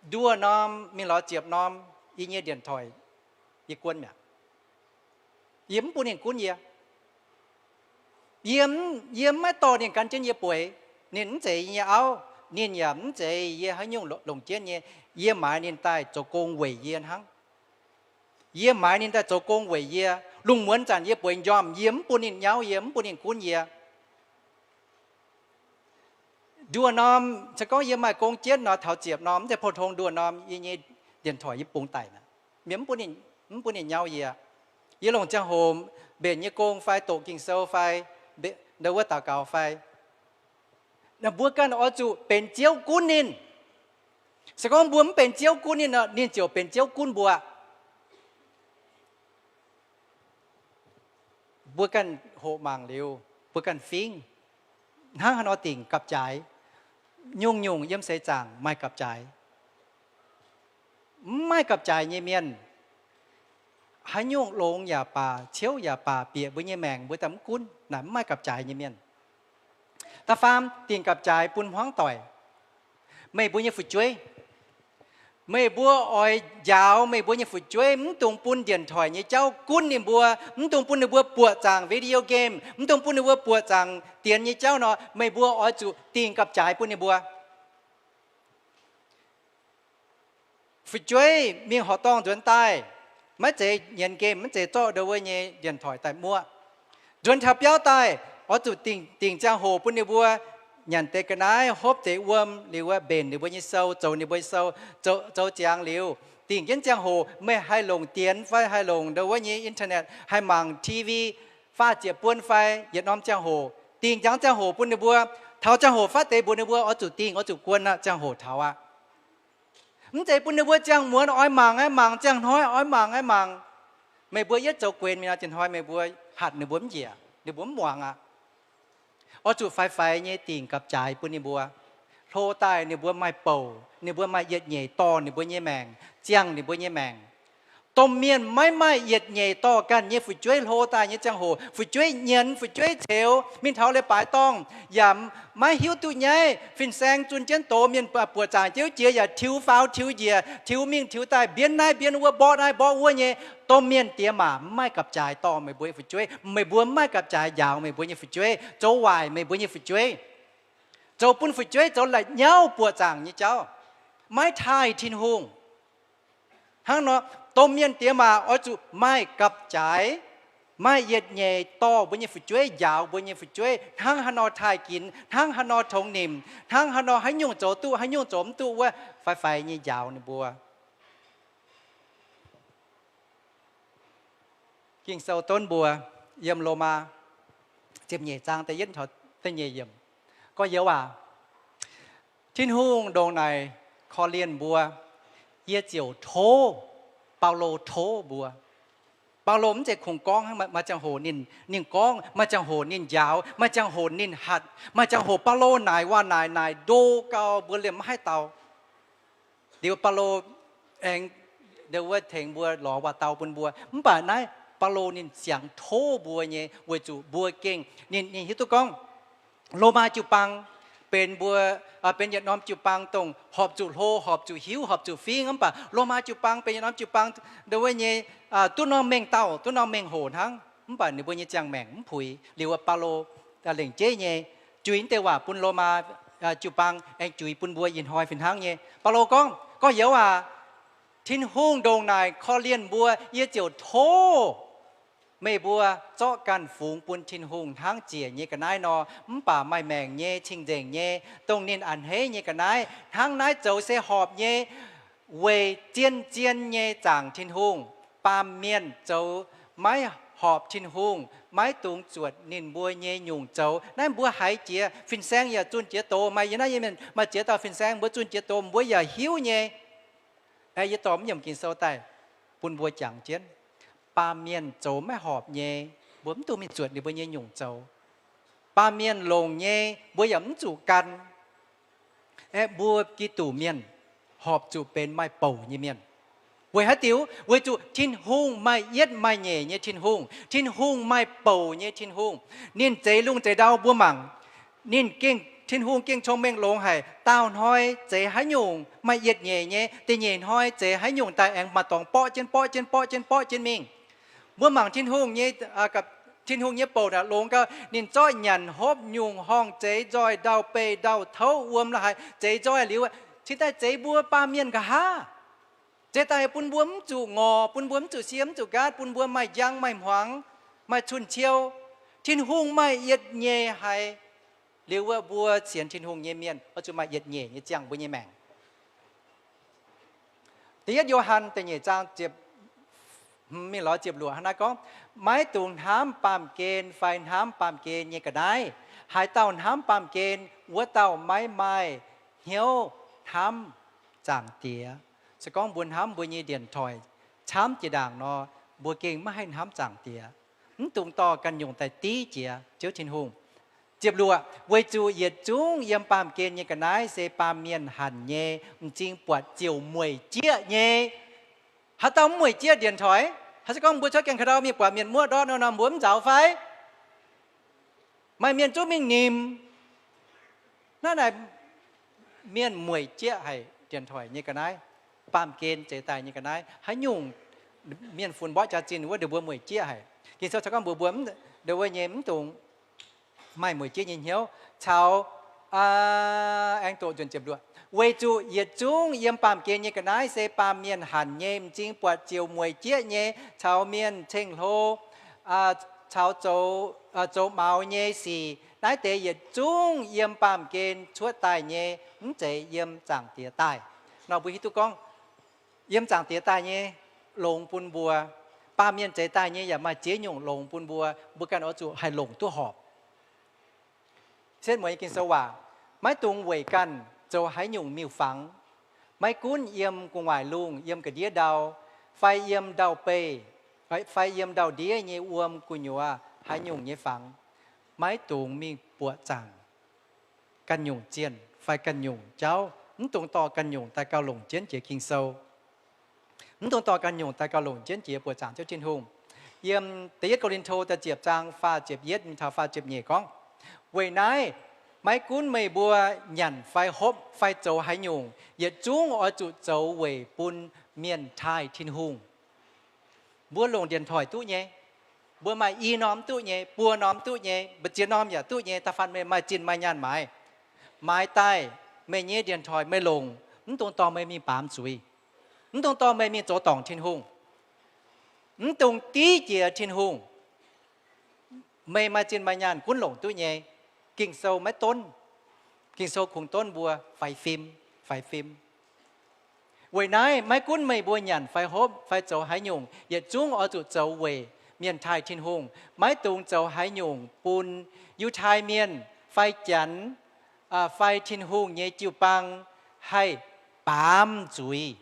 nduoh norm mingh lorz ziepc norm yie nyei điện thoại yie guon mi'aqv. Yie mv bun ninh gunv yie. Yie, yie maiv dorh ninh gan jienv yie bueix. Ninh mv zeiz yie nyei auv, ninh yaac mv zeiz yie haaix nyungc longc jienv nyei. Yie maaiz ninh daaih zoux gong weic yie hnangv. Yie maaiz ninh daaih zoux gong weic yie. Lungh muonz zanc yie bueix njormh, yie mv bun ninh nyauv yie, mv bun ninh gunv yie. Nduoh norm se gorngv yie maaih gong jienv nor, taux ziepc norm, mv zeiz pou-tong, nduoh norm yie nyei điện thoại yie bungx daic mi'aqv. Mienh mv bun ninh nyauv yie. Yie longc ziangh hoc mbenc nyei gong fai doqc Ging-Sou fai ndo wuov daux gaux fai. Mbuo ganh oix zuqc benx Ziouv gunv ninh. Se gorngv mbuo mv benx Ziouv gunv ninh, ninh ziouc benx Ziouv gunv mbuo. Mbuo ganh hoqc mangc liuz, mbuo ganh fingv hnangv haaix nor dingc gapv-jaaix. Nyungc-nyungc yiem seix zaangc maaih gapv-jaaix. Mv maaih gapv-jaaix nyei mienh, haaix nyungc longx yaac baac, ciouv yaac baac, bieqc mbuo nyei maengc mbuo daaih mv gunv. Naaic mv maaih gapv-jaaix nyei mienh. Da'faam, dingc gapv-jaaix bun hmuangv doic. Meih mbuo nyei fu'jueiv, meih mbuo oix njaaux meih mbuo nyei fu'jueiv, mv dungx bun điện thoại nyei jauv gunv ninh mbuo, mv dungx bun ninh mbuo buoqc zaangc video game, mv dungx bun ninh mbuo buoqc zaangc dienx nyei jauv nor, meih mbuo oix zuqc dingc gapv-jaaix bun ninh mbuo. Fu'jueiv mingh horqc dorngh nzuonx daaih, maiv zeiz nyienx game, maiv zeiz zorqv ndo wuov nyei điện thoại daaih muoqv. Nzuonx taux biauv daaih, oix zuqc dingc, dingc ziangh hoc bun ninh mbuo nyanc deix ga'naaiv, hopv deix wuom, liuz wuov mbenc ninh mbuo nyei sou, zoux ninh mbuo nyei sou, zoux, zoux ziangx liuz, dingc jienv ziangh hoc meih haih longc dienx fai haih longc ndo wuov nyei internet, haih mangc TV, faah ziepc buon fai yietc norm ziangh hoc, dingc jangx ziangh hoc bun ninh mbuo. Taux ziangh hoc fatv deix mbuox ninh mbuo oix zuqc dingc, oix zuqc guon aqv, ziangh hoc taux aqv. Mv zeiz bun ninh mbuo ziangh muonz oix mangc aqv mangc, ziangh hnoi oix mangc aqv mangc. Meih mbuo yietv zoux guenx mingh nor, zinh hnoi meih mbuo hatc ninh mbuo mv njiec, ninh mbuo mv muangx aqv. Oix zuqc faix-faix nyei dingc gapv-jaaix bun ninh mbuo. Hlo daaih ninh mbuo maaih bouc, ninh mbuo maaih yietc nyeic dorh ninh mbuo nyei maengc, ziangh ninh mbuo nyei maengc. Domh mienh maiv maaih yietc nyeic dorh ganh nyei fu'jueiv. Hlo daaih nyei ziangh hoc fu'jueiv nyienz, fu'jueiv ceux, mingh taux leiz-baaix dorngh yaac maiv hiuv duqv nyaiv. Fin-saeng zunh jienv doz, mienh buoqc zaangc jeiv jiex yaac tiux faaux tiux njiec, tiux mingh tiux daaih, mbienv naaiv mbienv wuov, mborqv naaiv mborqv wuov nyei. Domh mienh diex maac mv maaih gapv-jaaix dorh meih mbuo nyei fu'jueiv. Meih mbuo mv maaih gapv-jaaix njaaux meih mbuo nyei fu'jueiv, zoux waaic meih mbuo nyei fu'jueiv, zoux bun fu'jueiv zoux la'nyauv buoqc zaangc nyei jauv, maiv taaih Tin-Hungh. Hnangv nor, domh mienh diex maac oix zuqc maaih gapv-jaaix, maaih yietc nyeic dorh mbuo nyei fu'jueiv, njaaux mbuo nyei fu'jueiv, hnangv haaix nor taaih ginx, hnangv haaix nor tongx nimc, hnangv haaix nor haaix nyungc zoux duqv, haaix nyungc zoux mv duqv wuov, faix-faix nyei njaaux ninh mbuo. Ging-Sou donv mbuo yiem Lomaa ziepc nyeic zaang da'yietv taux da'nyeic yiemc, gorx-youz aac, Tin-Hungh ndongc naaic korv-lienh mbuo, yie ziouc tov, Baulo tov mbuo. Baulo mv zeiz kungx gorngv hnangv, maaih ziangh hoc ninh, ninh gorngv, maaih ziangh hoc ninh njaaux, maaih ziangh hoc ninh hatc, maaih ziangh hoc Baulo naaic waac naaic naaic ndo gau mbuo liemh maiv haih dau. Liuz Baulo aengx ndo wuov tengx mbuo lorz waac-dau bun mbuo. Mv baac naaiv Baulo ninh ziangx tov mbuo nyei, weic zuqc mbuo gengh, ninh, ninh hiuv duqv gorngv Lomaa jiu-baang benx mbuo, benx yietc norm jiu-baang dongh horpc zuqc hlo, horpc zuqc hiuv, horpc zuqc fingv. Mv baac Lomaa jiu-baang benx yietc norm jiu-baang, ndo wuov nyei, duqv norm mengh dauh, duqv norm mengh hoc hnangv. Mv baac ninh mbuo nyei ziangh maengc mv puix. Liuz Baulo lengc jeiv nyei juix deix waac bun Lomaa jiu-baang aengx juix bun mbuo ih hnoi fih hnangv nyei. Baulo gorngv, gorngv youz aac, Tin-Hungh ndongc naaic korv-lienh mbuo, yie ziouc tov meih mbuo zorqv ganh fungx bun Tin-Hungh hnangv ziec nyei ga'naaiv nor. Mv baac maaih maengc nyei, cing-nzengc nyei, dongh ninh a'hneiv nyei ga'naaiv hnangv naaiv zoux se horpc nyei, weic zien-zien nyei zaangc Tin-Hungh. Baamh mienh zoux maiv horpc Tin-Hungh, maiv dungx zuotc ninh mbuo nyei nyungc zoux. Naaiv mbuo haiz jiex, fin-saeng yaac zunh jiex doz, maaih yie naaiv yie mienh maaih ziex dauh fin-saeng, mbuo zunh jiex doz mbuo yaac hiuv nyei. Aeqv, yie dorh mv yiemc Ging-Sou daaih bun mbuo jangx jienv. Baamh mienh zoux maiv horpc nyei, mbuo mv dungx mingh zuotc ninh mbuo nyei nyungc zoux. Baamh mienh longc nyei, mbuo yaac mv zuqc gan. Aeqv, mbuo Giduc mienh horpc zuqc benx maaih bouc nyei mienh. Weic haaix diuc? Weic zuqc Tin-Hungh maaih yietv maaih nyeic nyei Tin-Hungh. Tin-Hungh maaih bouc nyei Tin-Hungh. Ninh zeix lungh zeix ndau mbuo mangc. Ninh gengh, Tin-Hungh gengh cong-mengh longx haic. Daauh hnoi zeix haaix nyungc maaih yietc nyeic nyei, da'nyeic hnoi zeix haaix nyungc daaih aengx maaih dorngx borqv jienv, borqv jienv, borqv jienv, borqv jienv mingh. Mbuo mangc Tin-Hungh nyei, Tin-Hungh nyei bouc naaic longx gau. Ninh zorqv nyanc hopv nyungc horngh zeix nzoih ndau-beih ndau-touv wuom la'haaix zeix nzoih liuz, cingx daaih zeix mbuo baamh mienh nqa'haav. Zeix daaih bun mbuo mv zuqc ngorc, bun mbuo mv zuqc sie, mv zuqc nqaatv, bun mbuo maaih njang, maaih hmuangx, maaih cun-ciou. Tin-Hungh maaih yietc nyeic haic. Liuz wuov mbuo sienx Tin-Hungh nyei mienh oix zuqc maaih yietc nyeic nyei ziangh mbuo nyei maengc. Da'yietv Yo^han da'nyeic zaang ziepc, mingh lorz ziepc luoqc hnangv naaiv gorngv, maiv dungx hnamv baamh gen fai hnamv baamh gen nyei ga'naaiv. Haaix dauh hnamv baamh gen, wuov dauh maiv maaih hnyouv hnamv Zaangc Diex. Se gorngv mbuo hnamv mbuo nyei điện thoại camv jiex ndaangc nor, mbuo gengh maiv haih hnamv Zaangc Diex. Mv dungx dorh ganh nyungc daaih div jiex Ziouv Tin-Hungh. Ziepc luoqc, weic zuqc yietc zungv yiem baamh gen nyei ga'naaiv se baamh mienh hanc nyei, m'zing buatc ziouc mueic jieqv nyei. Haaix dauh mv mueic jieqv điện thoại? Haaix se gorngv mbuo cuotv gaengh ka'ndau mingh buatc mienh muoqv ndortv nor, mbuo mv nzaaux fai? Maaih mienh zungv mingh nimc. Naaiv naaic mienh mueic jieqv haic điện thoại nyei ga'naaiv, baamh gen zeix daaih nyei ga'naaiv. Haaix nyungc mienh funx mborqv jaax-zinh wuov, ninh mbuo mueic jieqv haic. Ging-Sou caux gorngv mbuox mbuo, ndo wuov nyei mv dungx maaih mueic jieqv nyei hnyouv caux, aengx doqc nzunc ziepc luoqc. Weic zuqc yietc zungv yiem baamh gen nyei ga'naaiv se baamh mienh hanc nyei, m'zing buatc ziouc mueic jieqv nyei, caux mienh ceng-hlo, caux zoux, zoux maux nyei sic. Naaiv deix yietc zungv yiem baamh gen cuotv daaih nyei, mv zeiz yiem Zaangc Diex daaih. Nor mbuo hiuv duqv gorngv, yiem Zaangc Diex daaih nyei longx bun mbuo. Baamh mienh zeix daaih nyei yaac maaih ziex nyungc longx bun mbuo. Mbuo ganh oix zuqc haih longc duqv horpc. Setv mueiz nyei Ging-Sou waac, maiv dungx weic ganh zoux haaix nyungc miuc-fangx. Maiv gunv yiem gu'nguaaic lungh, yiem ga'ndiev ndau, fai yiem ndau-beih, fai yiem ndau-ndiev nyei wuom gu'nyuoz haaix nyungc nyei fangx, maiv dungx mingh buoqc zaangc ganh nyungc zienh fai ganh nyungc jauv. Mv dungx dorh ganh nyungc daaih gauh longc jienv jiex Ging-Sou. Mv dungx dorh ganh nyungc daaih gauh longc jienv jiex buoqc zaangc Ziouv Tin-Hungh. Yiem da'yietv Ko^lin^to da'ziepc zaang faah ziepc yietv mingh taux faah ziepc nyeic gorngv, weic naaiv, maiv gunv meih mbuo nyanc fai hopv fai zoux haaix nyungc, yietc zungv oix zuqc zoux weic bun mienh taaih Tin-Hungh. Mbuo longc điện thoại duqv nyei, mbuo maaih i norm duqv nyei, buo norm duqv nyei, mbu'ziex norm yaac duqv nyei, da'faanh meih maaih zinh maaih nyaanh maaiz. Maaiz daaih meih nyei điện thoại meih longc, mv dungx dorh meih mingh baamz zuiz. Mv dungx dorh meih mingh zoux dorngc Tin-Hungh. Mv dungx div jiex Tin-Hungh. Meih maaih zinh maaih nyaanh gunv longc duqv nyei. Ging-Sou maiv donv. Ging-Sou kungx donv mbuo faix fim, faix fim. Weic naaiv, maiv gunv meih mbuo nyanc fai hopv fai zoux haaix nyungc, yietc zungv oix zuqc zoux weic mienh taaih Tin-Hungh. Maiv dungx zoux haaix nyungc bun Yiutai Mienh fai Janx fai Tin-Hungh nyei jiu-baang haih baamz zuiz.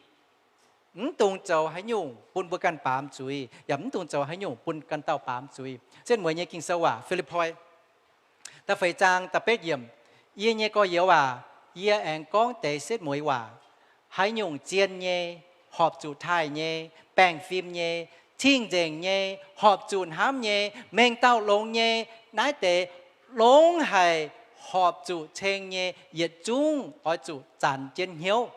Mv dungx zoux haaix nyungc bun mbuo ganh baamz zuiz, yaac mv dungx zoux haaix nyungc bun ganh dauh baamz zuiz. Setv mueiz nyei Ging-Sou waac, Fi^lipv^poi da'feix zaang da'betv yiemc, yie nyei gorx-youz aac, yie aengx gorngv deix setv mueiz waac. Haaix nyungc zien nyei, horpc zuqc taaih nyei, baengh fim nyei, cing-nzengc nyei, horpc zuqc hnamv nyei, mengh dauh longx nyei, naaiv deix longx haic, horpc zuqc ceng nyei, yietc zungv oix zuqc zanc jienv hnyouv.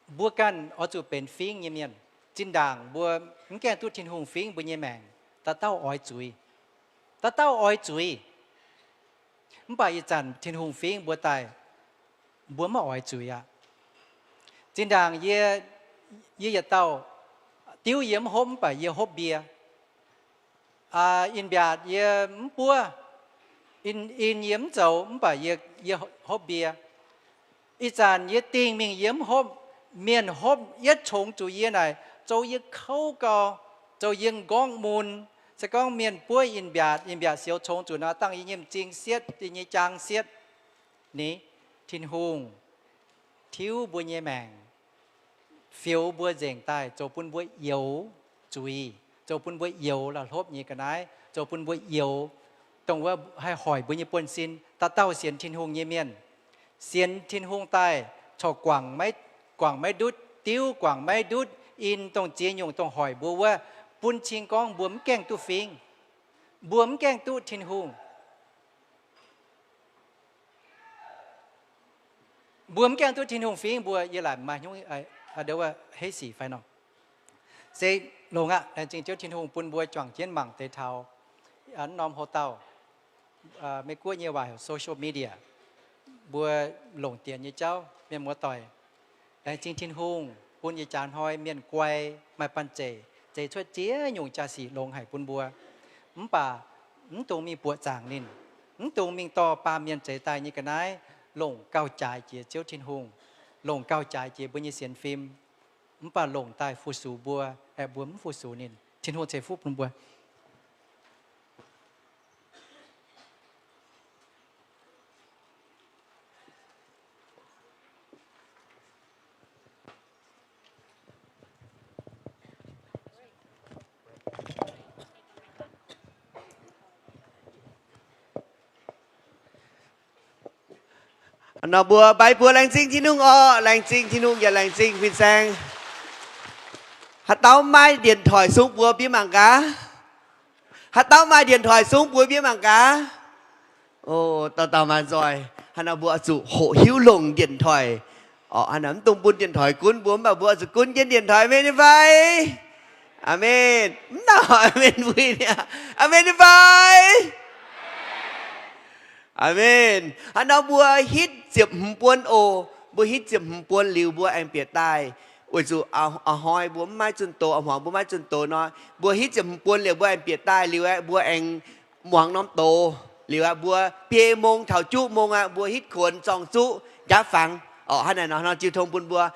Mbuo ganh oix zuqc benx fingv nyei mienh. Zinh ndaangc mbuo mv gaengh duqv Tin-Hungh fingv mbuo nyei maengc, dauh dauh oix zuiz. Dauh dauh oix zuiz. Mv baac ih zanc Tin-Hungh fingv mbuo daaih, mbuo maiv oix zuiz aqv. Zinh ndaangc yie, yie yietc dauh diuv yie mv hopv mv baac yie hopv mbie. In-mbiaatc yie mv buov, in, in yie mv zoux mv baac yie, yie hopv mbie. Ih zanc yie dingh mingh yie mv hopv, mienh hopv yietv congx zuqc yie naaic, zoux yie kouv gau, zoux yie m'nqorngv mun. Se gorngv mienh buov in-mbiaatc, in-mbiaatc sioux congx zuqc nor, dangh yie nyei m'zing sietv, yie nyei jaang sietv. Ni, Tin-Hungh tiuv mbuo nyei maengc, fioux mbuo nzengc daaih, zoux bun mbuo youx zuiz, zoux bun mbuo youx la'hlopv nyei ga'naaiv, zoux bun mbuo youx dongh wuov haih hoic mbuo nyei buonv-sin. Dauh dauh sienx Tin-Hungh nyei mienh, sienx Tin-Hungh daaih corc guangc maiv, guangc maiv ndutv diuv, guangc maiv ndutv in, dongh ziex nyungc dongh hoic mbuo wuov, bun cing gorngv mbuo mv gaengh duqv fingv, mbuo mv gaengh duqv Tin-Hungh. Mbuo mv gaengh duqv Tin-Hungh fingv mbuo, yie laaic maaih hnyouv ndo wuov hei sic fai nor. Se longx aqv. Laengz zingh Ziouv Tin-Hungh bun mbuo juangc jienv mangc deix taux norm houx-dauh, Meiv-Guoqv nyei waac social media, mbuo longc dienx nyei jauv, mienh muoz-doic. Laengz zingh Tin-Hungh bun ih jaax hnoi mienh guai, maaih banh zeic, zeiz cuotv ziex nyungc jaa-sic longx haic bun mbuo. Mv baac mv dungx mingh buoqc zaangc ninh, mv dungx mingh dorh baamh mienh zeix daaih nyei ga'naaiv, longc gauh jaaix jiex Ziouv Tin-Hungh, longc gauh jaaix jiex mbuo nyei sienx fim. Mv baac longc daaih fu-sux mbuo, aeqv, mbuo mv fu-sux ninh. Tin-Hungh ceix fuqv bun mbuo. Nor mbuo baaix buoz laengz zingh Tin-Hungh orqc. Laengz zingh Tin-Hungh yaac laengz zingh fin-saeng. Haaix dauh maaih điện thoại sung buoz bieqc mangc gaax. Haaix dauh maaih điện thoại sung buoz bieqc mangc gaax. O, dauh dauh maaih nzoih. Haaix nor mbuo oix zuqc hoqc hiuv longc điện thoại. Orqc, haaix nor mv dungx bun điện thoại gunv mbuo, mv baac mbuo oix zuqc gunv jienv điện thoại, aamen nyei fai? Aamen. Mv dauh aamen mbui niaa. Aamen nyei fai? Aamen. Haaix nor mbuo hitv ziepc hmz buonv oc. Mbuo hitv ziepc hmz buonv liuz mbuo aengx bieqc daaih. Weic zuqc a'hnoi mbuo mv maaih zunh doz, a'hmuangx mbuo maiv zunh doz nor, mbuo hitv ziepc hmz buonv liuz mbuo aengx bieqc daaih liuz aeqv, mbuo aengx muangx norm doz liuz aeqv, mbuo biei mong taux juqv mong aqv, mbuo hitv kuonx zorng-zuqv njaapv fangx. Orqc, hnangv naaic nor, nor jiu tong bun mbuo.